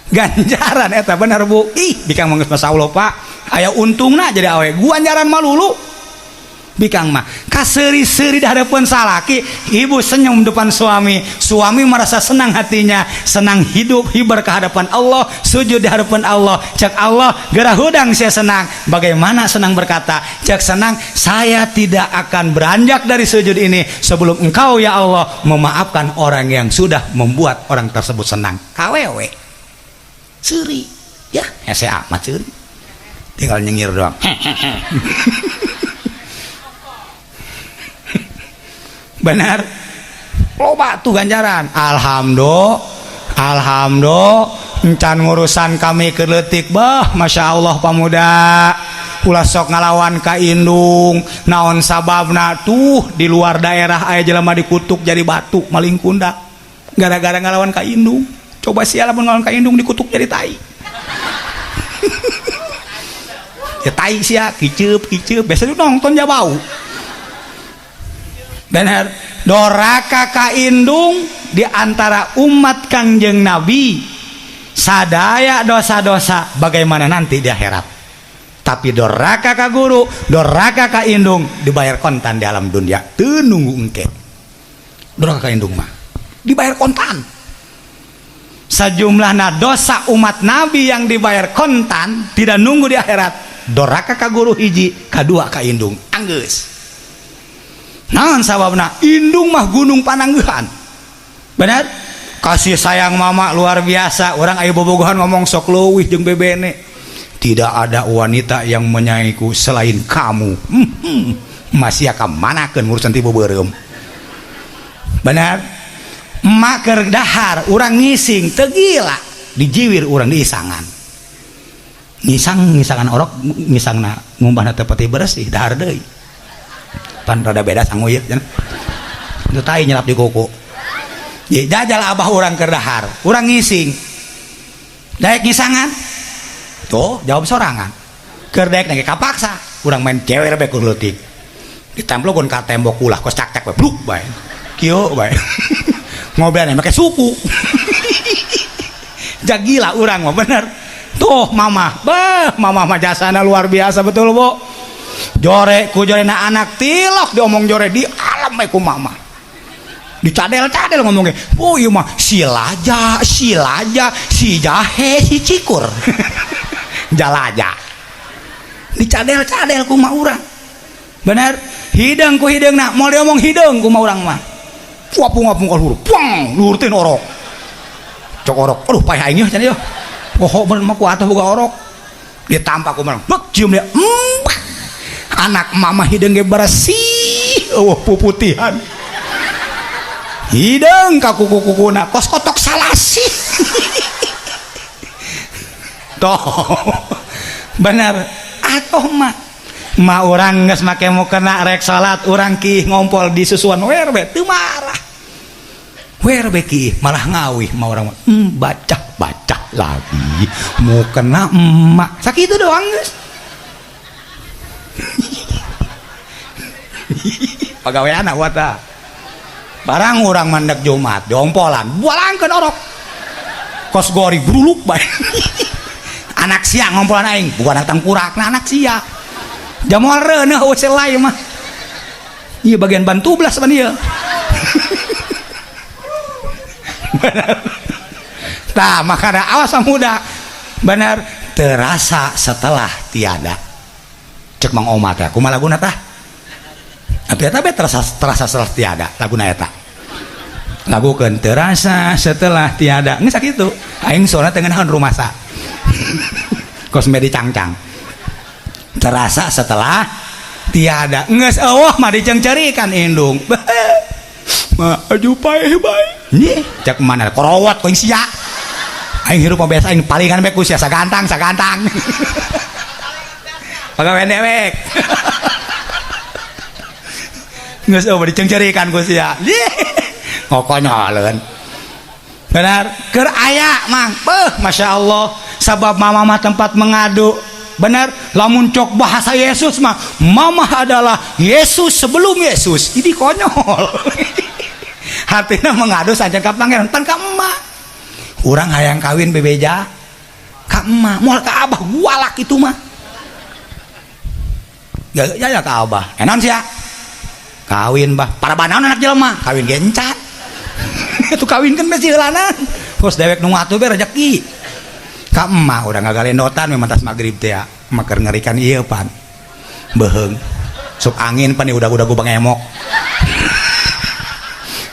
Ganjaran eta bener Bu. Ih, bikang mah geus masyaallah Pak. Aya untungna jadi awe. Ganjaran malulu. Bikang mah kaseuri-seuri di hadapan salaki, ibu senyum depan suami, suami merasa senang hatinya, senang hidup hibar ke hadapan Allah, sujud di hadapan Allah. Cek Allah, gerah hudang saya senang. Bagaimana senang berkata? Cek senang, saya tidak akan beranjak dari sujud ini sebelum engkau ya Allah memaafkan orang yang sudah membuat orang tersebut senang. Kawewe seuri ya, hese amat seuri, tinggal nyengir doang. Benar, loba tuh ganjaran. Alhamdulillah, alhamdulillah, encan ngurusan kami keletik bah, masya Allah pamuda. Ulah sok ngalawan ka indung, naon sababna tuh di luar daerah aya jelema dikutuk jadi batu maling kunda, gara-gara ngalawan ka indung. Coba sial lamun ngalawan ka indung dikutuk jadi tai. Ya tai sia, kiceup kiceup, biasa nonton ja bau. Benar, doraka ka indung di antara umat Kangjeng Nabi sadaya dosa-dosa bagaimana nanti di akhirat. Tapi doraka ka guru, doraka ka indung dibayar kontan di alam dunia, teu nunggu engke. Doraka ka indung mah dibayar kontan. Sajumlahna dosa umat Nabi yang dibayar kontan tidak nunggu di akhirat. Doraka ka guru hiji, kadua ka indung, anggeus. Naon sababna? Indung mah gunung panangguhan. Benar? Kasih sayang mama luar biasa. Orang aya bobogohan ngomong sok leuwih jeung bebene. Tidak ada wanita yang menyayangiku selain kamu. Masih ka manakeun urusan ti beureum. Benar? Emak keur dahar, urang ngising teu gila, dijiwir urang diisangan. Ngisang ngisangan orok ngisangna ngumbahna teu pati bersih, dahar deui. Pan rada beda sangu ieu cenah. Itu tai nyelap di kuku. Ye jajal abah urang keur dahar, urang ngising. Daek ngisangan. Tuh, jawab sorangan. Keur daek nage kapaksa, urang main cewer bae ku leutik. Ditemplokeun ka tembok ulah kos cak-cak bae bluk bae. Kieu bae. Ngobrolna make suku. Jagila urang mah bener. Tuh mama, beuh mama mah jasana luar biasa betul, Bu. Jore ku jorena anak tilok diomong jore di alam ku mama. Dicadel-cadel ngomongnya. Oh iya mah si laja, si laja, si jahe, si cikur. Jalaja. Dicadel-cadel ku mah urang. Bener? Hideung ku hideungna, moal diomong hideung ku mah urang mah. Wapung-wapung ka luhur. Puang, luhur teh orok. Cok orok. Aduh paeh aing yeuh cenah yeuh. Poho bener mah ku atuh boga orok. Ditampak ku mah. Bek cium dia. Anak mama hideung ge bersih, eueuh puputihan. Hideung ka kuku-kukuna kos kotok salasi. Toh. Bener, atuh mah. Ma urang geus make mukena rek salat urang ki ngompol di susuan wer be teu marah. Wer be ki malah ngawih ma urang mah. Baca baca lagi mukena emak. Sakitu doang geus. Pagawean wata. Barang urang mandek Jumat diompolan, bualangkeun orok. Kos gori bruluk bae. Anak siang ngompolan aing, bukan anak tangkurak, nah anak sia. Jamual reuneuh eueuh selai mah. Ieu bagian bantu belas pan ieu. Bener. Tah makana awas muda. Bener, terasa setelah tiada. Cek Mang Oma teh, kumaha laguna tah? Atuh eta be terasa setelah tiada, laguna eta. Lagukeun terasa setelah tiada. Geus sakitu. Aing soalna teu ngeunaheun rumasa. Kos me dicangcang. Terasa setelah tiada. Geus eueuh mah diceungceurikan indung. Ma aju paeh bae. Nyih, cek mana korowot ku sia. Aing hirup mah biasa aing palingan bae ku sia sagantang sagantang. Pagawean dewek. Geus eueuh diceungceurikan ku sia. Ngokonyoleun. Benar, keur aya mang. Beuh, Masya Allah, sabab mama mah tempat mengadu. Benar, lamun cok bahasa Yesus mah, mama adalah Yesus sebelum Yesus. Ini konyol. Artinya mengadu saja ka pangeran, pan ka emak. Urang hayang kawin bebeja ka emak, moal ka abah gualak itu mah. Ya ya ka abah. Enon sia? Kawin bah. Para banaon anak jelema, kawin ge encan. Itu kawinkeun besi heulana. Kos dewek nu ngatuh be rezeki. Ka emak urang ngagalendotan we mentas magrib teh ya. Maker ngerikan ieu pan. Beuheung. Sok angin pan udah-udah gua bangemok.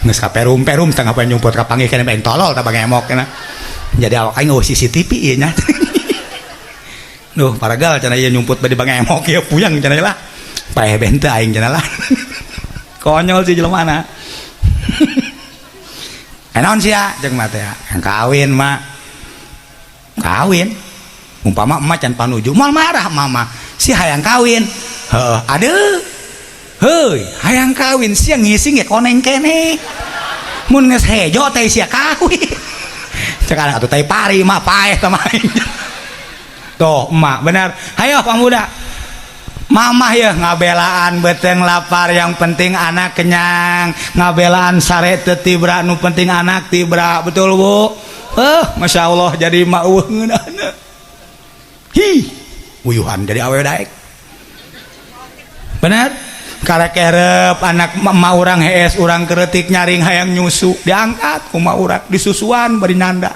Geus kaperum-perum setengah poe nyumput ka panggih keneh bae tolol tah bangemok cenah. Jadi awak aing eueuh CCTV ieu nya. Duh, paragal cenah ieu nyumput bade bangemok ieu puyang cenah lah. Paeh bente aing cenah lah. Konyol si jelema na. Naon sia jeung mah teh? Kawin mah. Kawin. Umpama emak can panuju moal marah mama. Si hayang kawin. Heeh, aduh. Heuy, hayang kawin sia ngising ge koneng keneh. Mun geus hejo teh sia kawin. Cek atuh tai pari mah paeh teh mah. Tuh, emak benar. Hayo pamuda. Mamah ya ngabelaan beteng lapar yang penting anak kenyang, ngabelaan sare teu tibra nu penting anak tibra, betul Bu? Masya Allah jadi mak eueuh ngeunahna. Hi, uyuhan jadi awewe daek. Benar? Karek erep anak emak urang hees urang keretik nyaring hayang nyusu, diangkat ku emak urang disusuan bari nanda.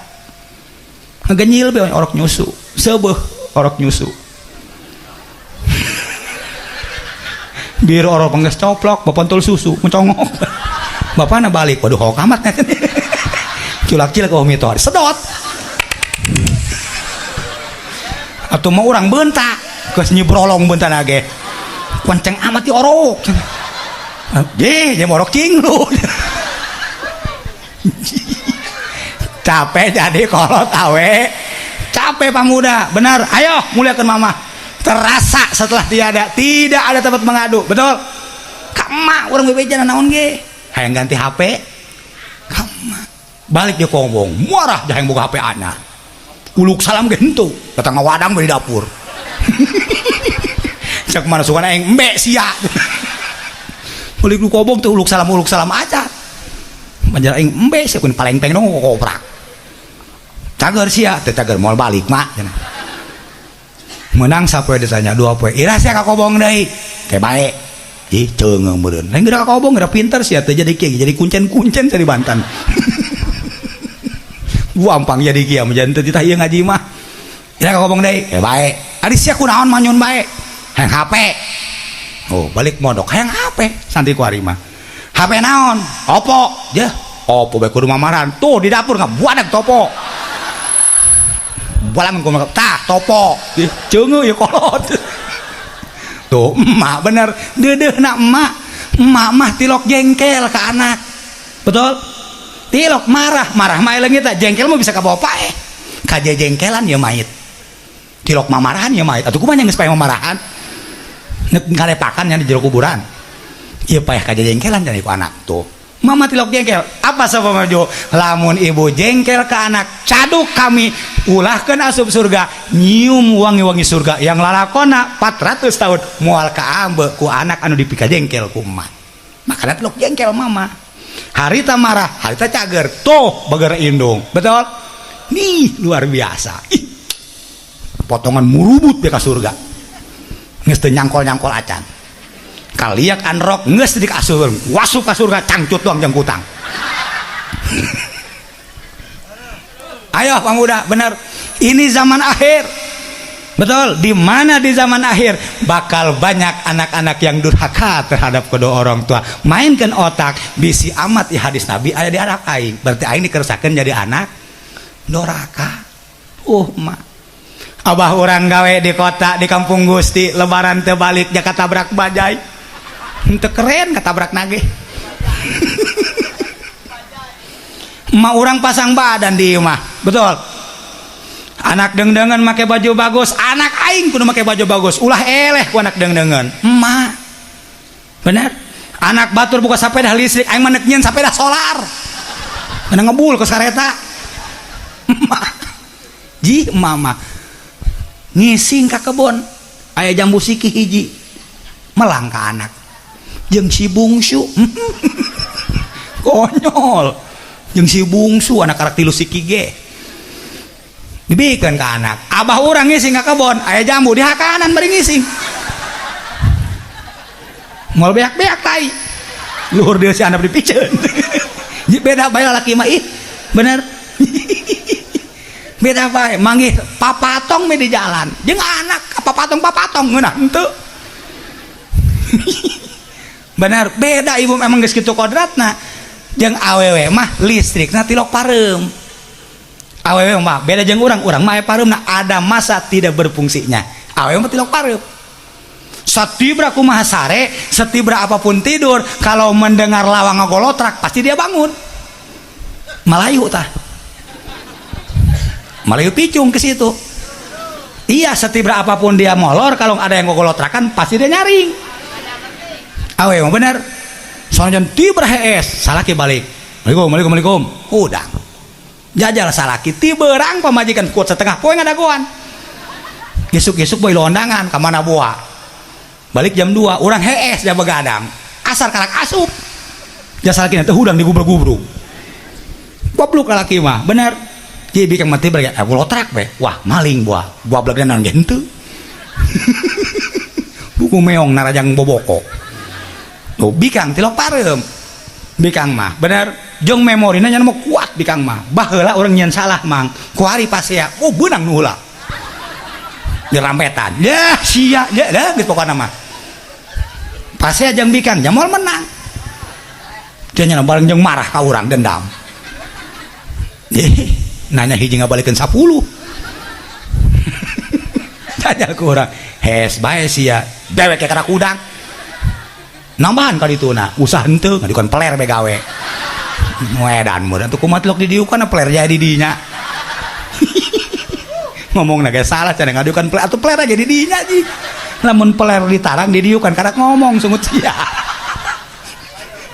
Ngegenyil be orok nyusu, seubeuh orok nyusu. Bir orok pengges coplok, bapontul susu, mencongok. Bapakna balik, waduh hok amat nya. Culak-cilak oh mitoha sedot. Atuh mah urang beunta, geus nyibrolong beuntana ge. Kenceng amat di orok. Ye, ye orok cinglu. Capek jadi kolot awe. Capek pamuda, benar. Ayo muliakan mama. Terasa setelah tiada, tidak ada tempat mengadu, betul? Ka emak urang bebeja naon ge? Hayang ganti HP. Ka emak. Balik dia ngomong, muarah hayang boga HP anyar. Uluk salam ge henteu, datang ngawadang di dapur. Cek mana suka aing embe sia. Balik lu kobong tuh uluk salam aja. Banjar aing embe sia kun palengpeng dong koprak. Cager sia, teu cager moal balik mak cenah. Menang sapoe ditanya dua poe. Ira sia ka kobong deui. Teh bae. Ih ceungeung meureun. Lain geura ka kobong geura pinter sia teh jadi kieu, jadi kuncen-kuncen sia di Banten. Gampang jadi kieu mah janten titah ieu ngaji mah. Ira ka kobong deui. Teh bae. Ari sia kunaon manyun bae? Hayang HP. Oh, balik mondok hayang HP santri ku ari mah. HP naon? Oppo. Yeuh, Oppo bae kudu mamaran. Tuh di dapur ngabuadag topo. Balang ku mah tah topo. Ih, ceungeuh ieu kolot. Tuh, emak bener deudeuhna emak. Emak mah tilok jengkel ka anak. Betul? Tilok marah, marah mah leungit tah jengkel mah bisa ka bawa paeh. Kaje jengkelan ya mait. Tilok mamarahan ya mait. Atuh kumaha geus paeh mamarahan? Nek ngarepakan nya di jero kuburan. Ieu paeh kaje jengkelan jadi ku anak tuh. Mama tilok jengkel. Apa sabab maju? Lamun ibu jengkel ke anak, caduk kami ulahkeun asup surga, nyium wangi-wangi surga yang lalakona 400 tahun moal kaambe ku anak anu dipika jengkel ku emak. Makana tilok jengkel mama. Harita marah, harita cager, tuh bager indung. Betul? Nih luar biasa. Ih, potongan murubut be ka surga. Geus teu nyangkol-nyangkol acan. Kaliak anrok geus di kasur, wasup ka surga cangcut doang jeung kutang. Ayo pemuda, benar. Ini zaman akhir. Betul, di mana di zaman akhir bakal banyak anak-anak yang durhaka terhadap kedua orang tua. Mainkan otak, bisi amat di hadis Nabi aya di anak aing. Berarti aing dikersakeun jadi anak doraka. Mak. Abah urang gawe di kota, di kampung Gusti, lebaran teu balik ja katabrak bajai. Henteu keren katabrak nage. Emak urang pasang badan di imah, betul. Anak dengdengan make baju bagus, anak aing kudu make baju bagus, ulah eleh ku anak dengdengan. Emak. Bener? Anak batur buka sepeda listrik, aing mah nek nyieun sepeda solar. Kana ngebul ke sareta. Emak. Ji mama. Ngising ka kebon, aya jambu siki hiji. Melang ka anak. Jeung si bungsu. Konyol. Jeung si bungsu anak karak tilu siki ge. Dibikeun ka anak. Abah urang ngising ka kebon, aya jambu di hakanan bari ngising. Moal beak-beak tai. Luhur dia si anak dipiceun. Beda bae lalaki mah ih. Bener. Beda bae manggih papatong me di jalan. Jeung anak papatong-papatong ngeunah henteu. Bener, beda ibu memang geus kitu kodratna. Jeung awewe mah listrikna tilok pareum. Awewe mah beda jeung urang, urang mah aya pareumna, ada masa tidak berfungsinya. Awewe mah tilok pareum. Satibra kumaha sare, setibra apapun tidur, kalau mendengar lawang ngagolotrak pasti dia bangun. Malayu tah. Malayu picung ke situ. Iya, setibra apapun dia molor, kalau ada yang ngagolotrakan pasti dia nyaring. Awewe mah bener. Soalnya tibra hees, salaki balik. Assalamualaikum, waalaikumsalam. Udang. Jajal salaki tiberang pamajikan kuat setengah poe ngadagoan. Isuk-isuk boy londangan ka mana boa. Balik jam 2, urang hees dia begadang. Asar karak asup. Jasa salaki teh hudang digubruk-gubruk. Goblok lalaki mah, bener. Jadi bikang mati balik, aku lotrak be. Wah, maling buah. Buah belagna naon ge henteu. Buku meong narajang boboko. Tuh bikang tilok pareum. Bikang mah, bener. Jeung memorina nya mah kuat bikang mah. Baheula urang nyeun salah mang. Kuari pasea, oh beunang nu heula. Dirampetan. Ya sia, ya dah geus pokona mah. Pasea jeung bikang nya moal menang. Dia nya bareng jeung marah ka urang dendam. Eh, nanya hiji ngabalikeun 10. Jajal ku urang, hes bae sia, dewek kana kudang. Nambahan ka dituna, usah henteu ngadukan peler be gawe. Wedan mun atuh kumaha tilok didiukan peler jadi dinya. Ngomongna ge salah cenah ngadukan peler atuh peler aja di dinya ji. Lamun peler ditarang didiukan karak ngomong sungut sia.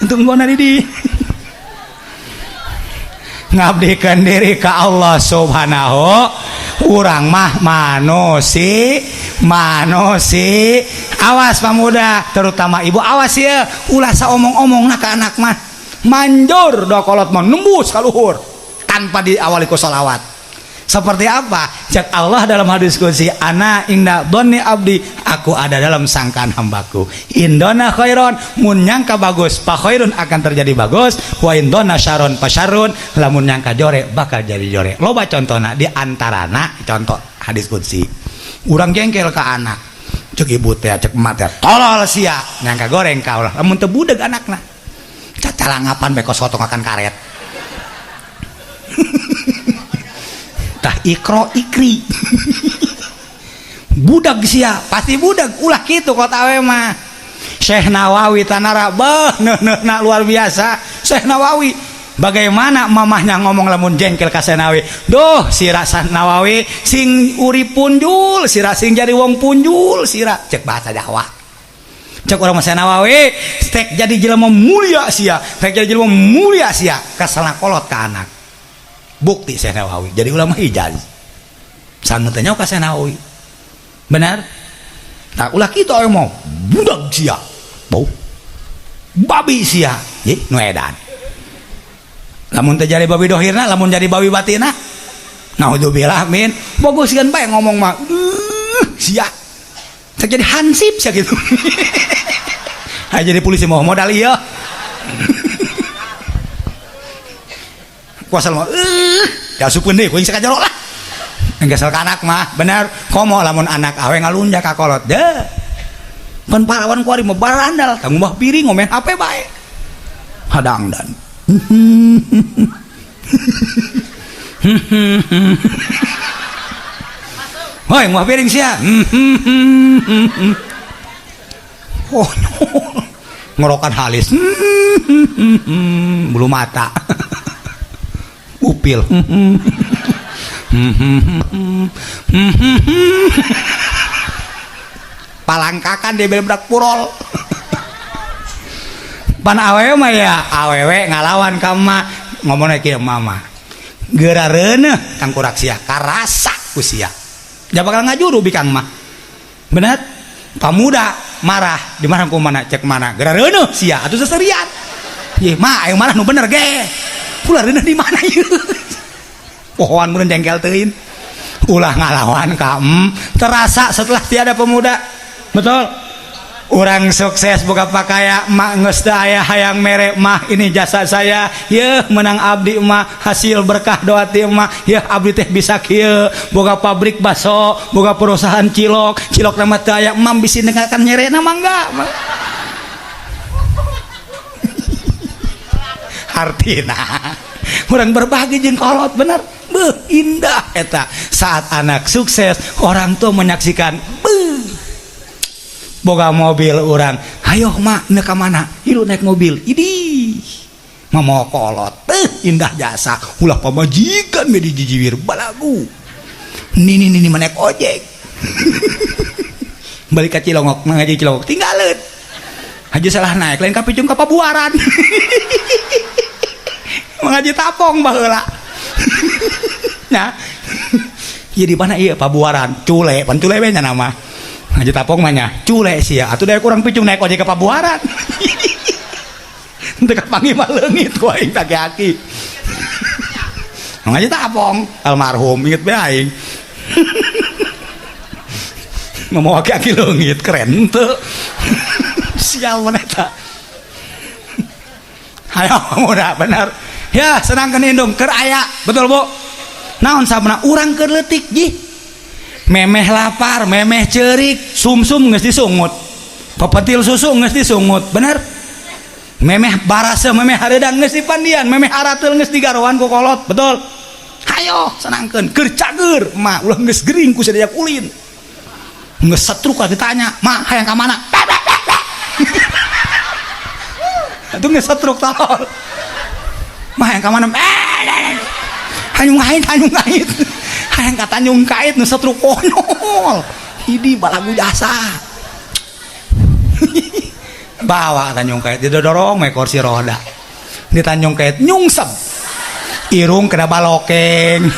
Untung nggona di di. Ngabdikeun diri ka Allah Subhanahu, urang mah manusia, manusia. Awas pemuda, terutama ibu, awas ya, ulah saomong-omong ka anak mah. Manjur doa kolot mah nembus ka luhur tanpa diawali ku sholawat. Seperti apa? Cek Allah dalam hadis qudsi, ana inda dhanni abdi, aku ada dalam sangkaan hambaku. Indona khairon, mun nyangka bagus, fa khairun akan terjadi bagus, wa indona syarron fa syarrun, lamun nyangka jore bakal jadi jore. Loba contohna di antarana contoh hadis qudsi. Urang jengkel ka anak. Cek ibu teh, cek emak teh, tolol sia, nyangka goreng ka Allah. Lamun teu budeg anakna. Cacalangapan bae kos sotong akan karet. Tah ikro ikri. Budak sia, pasti budak, ulah kitu kota awe mah. Syekh Nawawi tanara beuh neuneuhna luar biasa. Syekh Nawawi bagaimana mamahnya ngomong lamun jengkel ka Syekh Nawawi. Duh sira Syekh Nawawi sing urip punjul, sira sing jadi wong punjul, sira cek bahasa Jawa. Cek urang mah Syekh Nawawi, stek jadi jelema mulia sia, stek jadi jelema mulia sia, kasalna kolot ka anak. Bukti Syekh Nawawi jadi ulama Hijaz. Sangat teh ka Syekh Nawawi. Benar? Tak ulah kitu aya mah budak sia. Bau. Babi sia. Ye, nu edan. Lamun teh jadi babi dohirna, lamun jadi babi batina. Naudzubillah min. Bogoskeun bae ngomong mah. Sia. Teh jadi hansip sia kitu. Hayu jadi polisi mau modal ieu. Kuasa mah diasupkeun deui kuing sakajero lah. Enggesel ka anak mah, bener. Komo lamun anak awe ngalunjak ka kolot. Deh. Pan parawan kuari mah barandal, tanggung piring ngomen HP bae. Hadang dan. Hoi, nguah piring sia. Oh, ngorokan halis. Bulu mata. Upil. Palangkakan dia berak purol. Pan awewe mah ya, awewe ngalawan ka emak, ngomongna kieu mama. Geura reuneuh tangkurak sia, karasa ku sia. Ja bakal ngajuru bikang mah. Bener? Pamuda marah, di mana ku mana cek mana. Geura reuneuh sia atuh seserian. Ye mah ayo marah nu bener ge. Ulah reuneuh di mana ieu? Pohoan mun jengkel teuing. Ulah ngalawan ka terasa setelah tiada pemuda. Betul? Urang sukses boga pakaya, mak geus teu aya hayang mere, mah ini jasa saya, yeuh menang abdi mah hasil berkah doa ti emak, yeuh abdi teh bisa kieu, boga pabrik baso, boga perusahaan cilok, cilok mah teu aya emam bisi dengarkan nyerena mangga. Artina urang berbagi jeung kolot bener. Beuh indah eta saat anak sukses orang tua menyaksikan beuh boga mobil orang, ayo mak nek ka mana? Hiru naik mobil. Idih. Mamawa kolot. Beuh indah jasa. Ulah pamajikan we dijijiwir balagu. Nini nini mah naik ojek. Balik ka Cilongok, ngaji Cilongok tinggalin. Haji salah naik lain ka Picung ka Pabuaran. Mengaji tapong baheula. Nya. Ieu di mana ieu Pabuaran? Cule, pan cule we nya nama. Ngaji tapong mah nya, cule sia. Atuh da kurang Picung naik ojek ke Pabuaran. Teu kapanggih mah leungit ku aing kaki-aki. Ngaji tapong almarhum inget be aing. Ngomong aki-aki leungit keren teu. Sial mana eta. Ayo muda bener. Ya senangkeun indung keur aya, betul Bu? Naon sabna urang keur leutik jih. Memeh lapar, memeh ceurik, sumsum geus disungut. Pepetil susu geus disungut, bener? Memeh baraseuh, memeh hareudang geus dipandian, memeh arateul geus digaroan ku kolot, betul? Hayo senangkeun keur cager, mah ulah geus gering ku sadaya ulin. Geus setruk ditanya, "Mah hayang ka mana?" Itu geus setruk tolol. Mah hayang ka mana? Hayang ngait, hayang ngait. Hayang ka Tanjung Kait nu setruk konyol. Hidi balagu jasa. Bawa Tanjung Kait didorong we kursi roda. Di Tanjung Kait nyungsep. Irung kena balokeng.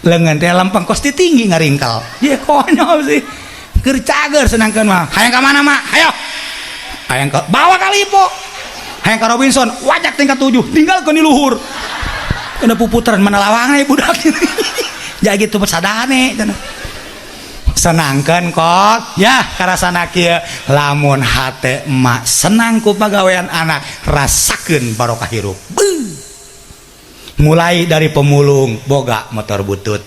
Leungeun teh lempeng kos tinggi ngaringkel. Ye konyol sih. Keur cager senangkeun mah. Hayang ka mana mah? Hayo. Hayang ka bawa ka Lipo. Hayang ka Robinson, wajak tingkat 7, tinggalkeun di luhur. Kena puputaran mana lawangna budak. Ya gitu sadane cenah. Senangkeun kok ya karasana kieu lamun hate emak senang ku pagawean anak rasakeun barokah hirup. Beuh. Mulai dari pemulung boga motor butut.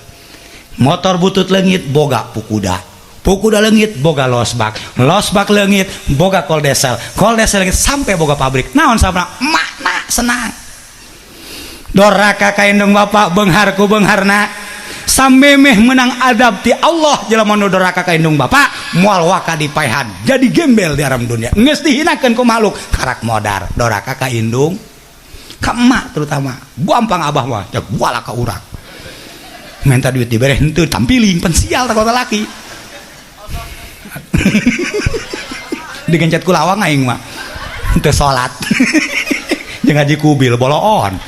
Motor butut leungit boga pukuda. Pukuda leungit boga losbak. Losbak leungit boga koldesel. Koldesel leungit sampai boga pabrik. Naon sabna? Makna senang. Doraka ka indung bapak beunghar ku beungharna. Samemeh menang adab ti Allah jelema nu doraka ka indung bapak moal waka dipaehan jadi gembel di alam dunia geus dihinakeun ku makhluk karak modar doraka ka indung ka emak terutama gampang abah mah cek wala ka urang minta duit dibere henteu tampiling pensial tak kota laki digencet ku lawang aing mah henteu salat jeung ngaji kubil boloon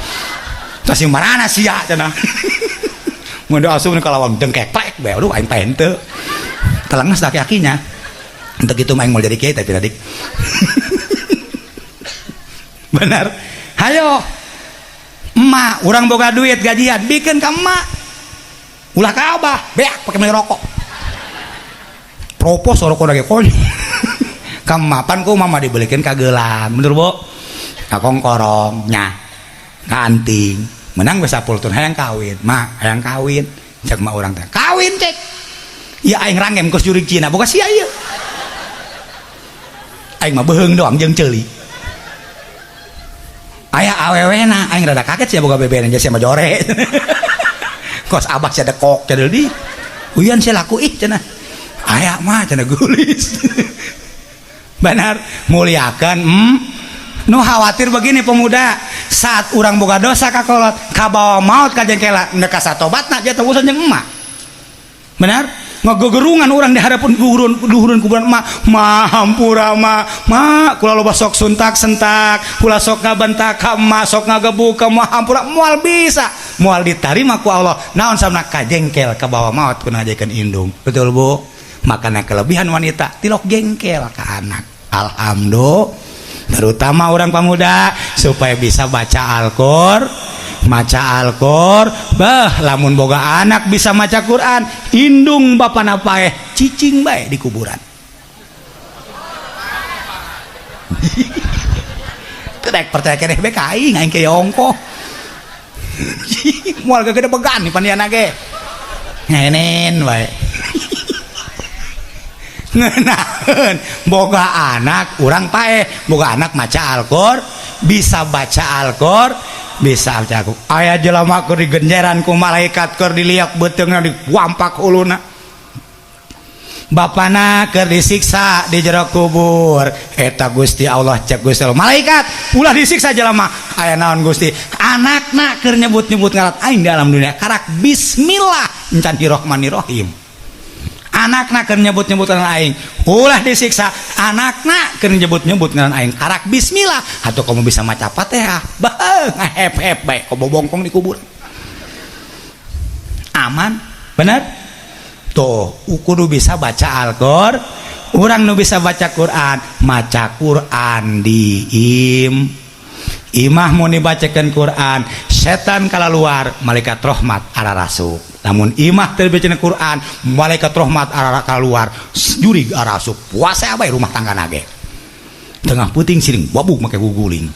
tas marana sia cenah mun asup ka lawang dengkek plek bae aduh aing teh henteu telenges aki-akinya henteu kitu mah aing moal jadi kiai tapi tadi bener hayo emak urang boga duit gajian bikeun ka emak ulah ka abah beak pake meuli rokok propos rokok lagi konyol ka emak pan ku mama dibelikeun ka geulang bener Bu ka kongkorong nya ka anting menang we sapul tun hayang kawin mak hayang kawin cek mak urang teh kawin cek ya aing rangem kos jurig Cina boga sia ieu aing mah beuheung doang jeung ceuli aya awewena aing rada kaget sia boga bebena sia mah jore kos abah sia dekok cenah di uyan sia laku ih cenah aya mah cenah gulis benar muliakan nu khawatir begini pemuda saat urang boga dosa ka kolot kabawa maut ka jengkela neuk ka satobatna dia tebusan jeung emak benar ngagegerungan urang di hadapan luhurun kuburan emak mah hampura mah mah kula loba sok suntak sentak kula sok ngabentak ka emak sok ngagebuk ka emak hampura moal bisa moal ditarima ku Allah naon sabna ka jengkel kabawa maut ku ngajakeun indung betul Bu makana kelebihan wanita tilok jengkel ka anak alhamdulillah terutama orang pemuda supaya bisa baca Al-Qur'an maca Al-Qur'an bah lamun boga anak bisa maca Quran indung bapana paeh cicing bae di kuburan. Teu daek percaya keneh be ka aing, aing ke ongkoh. Moal gede began nih paniana ge. Ngenen wae. Ngeunaheun boga anak urang paeh, boga anak maca Al-Qur'an, bisa baca Al-Qur'an, bisa baca Al-Qur'an. Aya jelema keur digenjeran ku malaikat keur diliak beuteungna diwampak huluna. Bapana keur disiksa di jero kubur. Eta Gusti Allah cek Gusti Allah, malaikat ulah disiksa jelema. Aya naon Gusti? Anakna keur nyebut-nyebut ngaran aing di alam dunia karak bismillah encan Bismillahirrahmanirrahim. Anakna keur nyebut-nyebut ngaran aing ulah disiksa. Anakna keur nyebut-nyebut ngaran aing karak bismillah. Atau kamu bisa maca Fatihah, bah ngahep-hep bae kobobongkong di kubur. Aman, bener? Tuh, kudu bisa baca Al-Qur'an. Urang nu bisa baca Quran, maca Quran di im. Imah mau dibacakan Quran, setan kalaluar, malaikat rahmat ararasuk. Namun imah teu dibacakeun Quran, malaikat rahmat arara keluar, jurig arasup. Puasa bae rumah tangga nage. Tengah peuting siring babuk make guguling.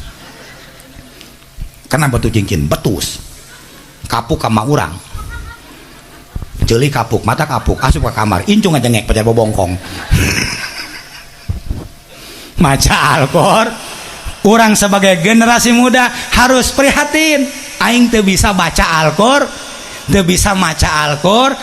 Karena batu cincin betus. Kapuk kama urang. Ceuli kapuk, mata kapuk, asup ke kamar, incung aja ngek pacar bobongkong. Maca Al-Qur'an, orang sebagai generasi muda harus prihatin. Aing teu bisa baca Al-Qur'an, teu bisa maca Al-Qur'an,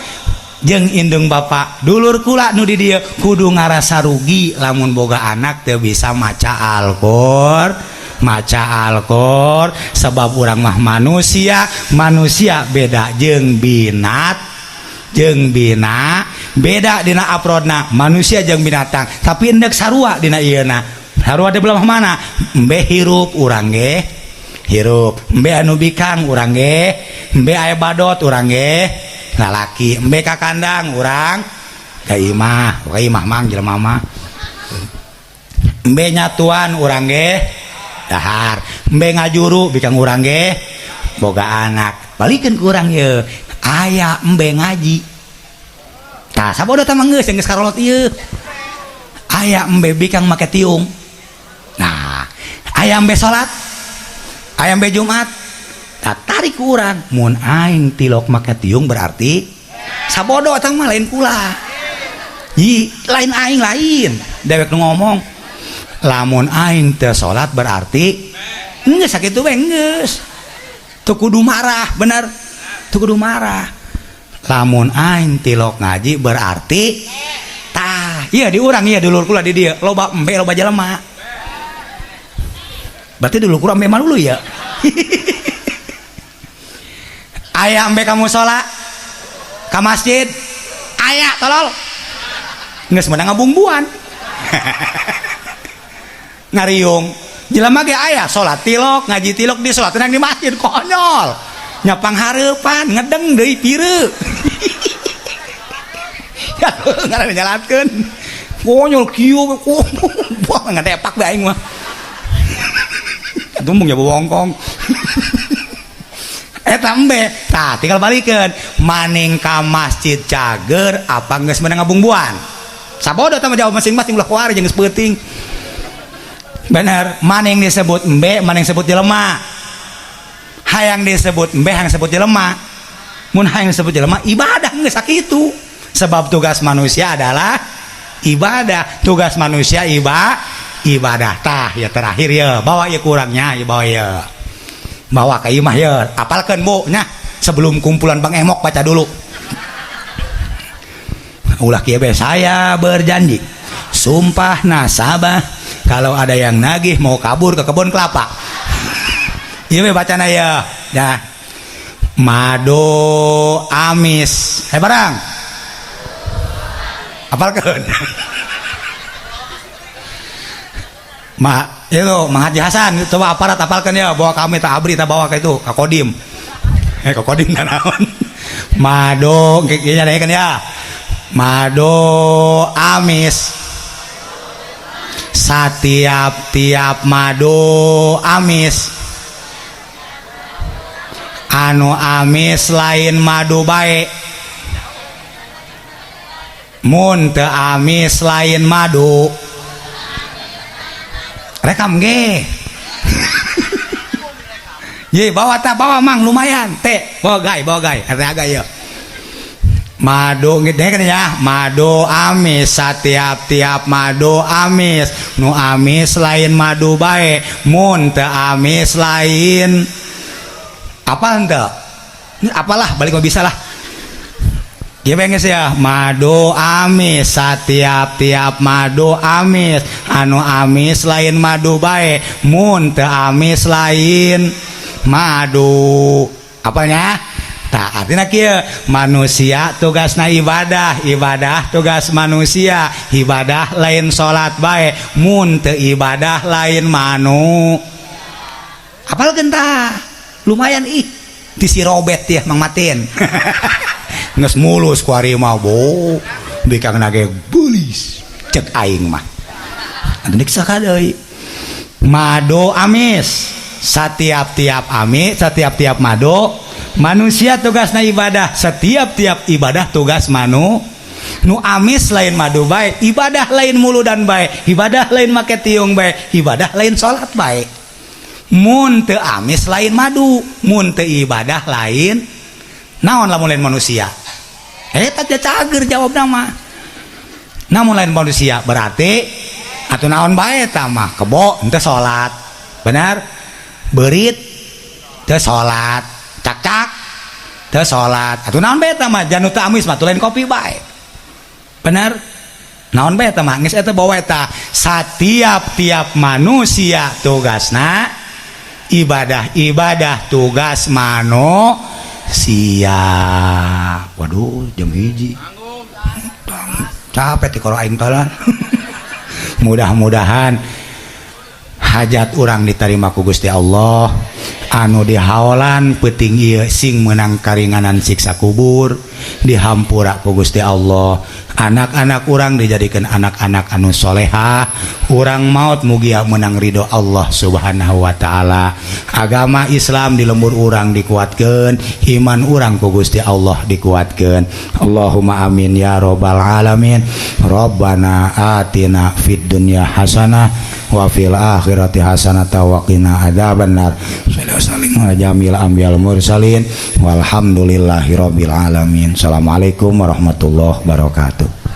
jeung indung bapak dulur kula nu di dieu kudu ngarasa rugi lamun boga anak teu bisa maca Al-Qur'an. Maca Al-Qur'an sebab urang mah manusia, manusia beda jeung binat jeung bina, beda dina aprodna manusia jeung binatang, tapi endek sarua dina ieuna. Sarua di belah mana? Embe hirup urang ge hirup, embe anu bikang urang ge, embe aya badot urang ge lalaki, embe ka kandang urang ka imah, ka imah mang jelema mah. Embe nyatuan urang ge dahar, embe ngajuru bikang urang ge boga anak. Balikeun ku urang ye. Aya embe ngaji. Tah sabodo tah mah geus geus karolot ieu. Aya embe bikang make tiung. Nah, aya embe salat. Aya embe Jumat. Tah tarik ku urang, mun aing tilok make tiung berarti sabodo tah mah lain kula. Yi, lain aing lain. Dewek nu ngomong. Lamun aing teu salat berarti geus sakitu we geus. Teu kudu marah, bener. Teu kudu marah. Lamun aing tilok ngaji berarti tah iya di urang iya dulur kula di dieu loba embe loba jelema. Berarti dulur kula embe dulu ya. Aya embe ka musala, ka masjid, aya tolol. Geus meunang ngabungbuan. Ngariung. Jelema ge aya salat tilok, ngaji tilok di salat di masjid konyol. Nyapang hareupan ngedeng deui pireuk. Ya ngaran nyalatkeun. Konyol kieu wah ngadepak bae aing mah. Tumbung ya bongkong. Eta embe, tah tinggal balikeun. Maning ka masjid cager apa geus meunang ngabungbuan? Sabodo tah mah jawab masing-masing ulah kuari jeung geus peuting. Bener, maning disebut embe, maning disebut jelema. Hayang disebut embe, hayang disebut jelema. Mun hayang disebut jelema ibadah geus sakitu. Sebab tugas manusia adalah ibadah. Tugas manusia ibadah. Tah ya terakhir ya, bawa ya kurangnya ya bawa ya. Bawa ke imah ya, apalkeun Bu nya. Sebelum kumpulan Bang Emok baca dulu. Ulah kieu be, saya berjanji sumpah nasabah kalau ada yang nagih mau kabur ke kebun kelapa. Ieu we bacana ya. Dah. Madu amis. Hai barang. Apalkeun. Ma itu Mang Haji Hasan coba aparat apalkeun ya, bawa kami tak abri tak bawa ke itu ke Kodim. Ke Kodim naon. Madu kayaknya kan ya. Madu amis. Satiap-tiap madu amis. Anu amis lain madu bae. Mun teu amis lain madu. Rekam ge. Ye, bawa tak bawa mang lumayan teh, bawa gay, bawa gay, ada agak ya. Madu gitu kan ya, madu amis setiap-tiap madu amis, nu amis lain madu bae, mun teu amis lain apa ente? Ini apalah balik mau bisa lah. Gimana sih ya? Madu amis setiap-tiap madu amis, anu amis lain madu bae, mun teu amis lain madu. Apanya? Tak artinya kieu, manusia tugasna ibadah, ibadah tugas manusia, ibadah lain salat bae, mun teu ibadah lain manu. Apal gentah? Lumayan ih. Ti si Robet ya Mang Matin. Geus mulus ku ari mah bo. Bikang ge beulis cek aing mah. Atuh deui. Madu amis setiap-tiap amis, setiap-tiap madu manusia tugasna ibadah, setiap-tiap ibadah tugas manu, nu amis lain madu bae, ibadah lain muludan bae, ibadah lain make tiung bae, ibadah lain salat bae, mun teu amis lain madu, mun teu ibadah lain naon lamun lain manusia. Eta teh cager jawab nama. Namun lain manusia berarti atau naon bae eta mah? Kebo henteu salat, benar? Beurit teu salat, cakcak teu salat, atuh naon bae eta mah? Janu teu amis mah lain kopi bae, benar? Naon bae eta mah? Geus eta bawa eta setiap-tiap manusia tugasna ibadah, ibadah tugas manusia. Waduh, jam 1 capek ti kalau aing talan. Mudah-mudahan hajat urang diterima ku Gusti Allah. Anu dihaolan peuting ieu sing menang karinganan siksa kubur, dihampura ku Gusti Allah, anak-anak urang dijadikan anak-anak anu soleha, urang maut mugia menang ridho Allah Subhanahu wa ta'ala, agama Islam di lembur urang dikuatkan, iman urang ku Gusti Allah dikuatkan. Allahumma amin ya robbal alamin. Rabbana atina fid dunya hasanah wa fil akhirati hasanah wa qina adzabannar. Sallallahu jamil ambiyal mursalin, walhamdulillahi rabbil alamin. Assalamualaikum warahmatullahi wabarakatuh.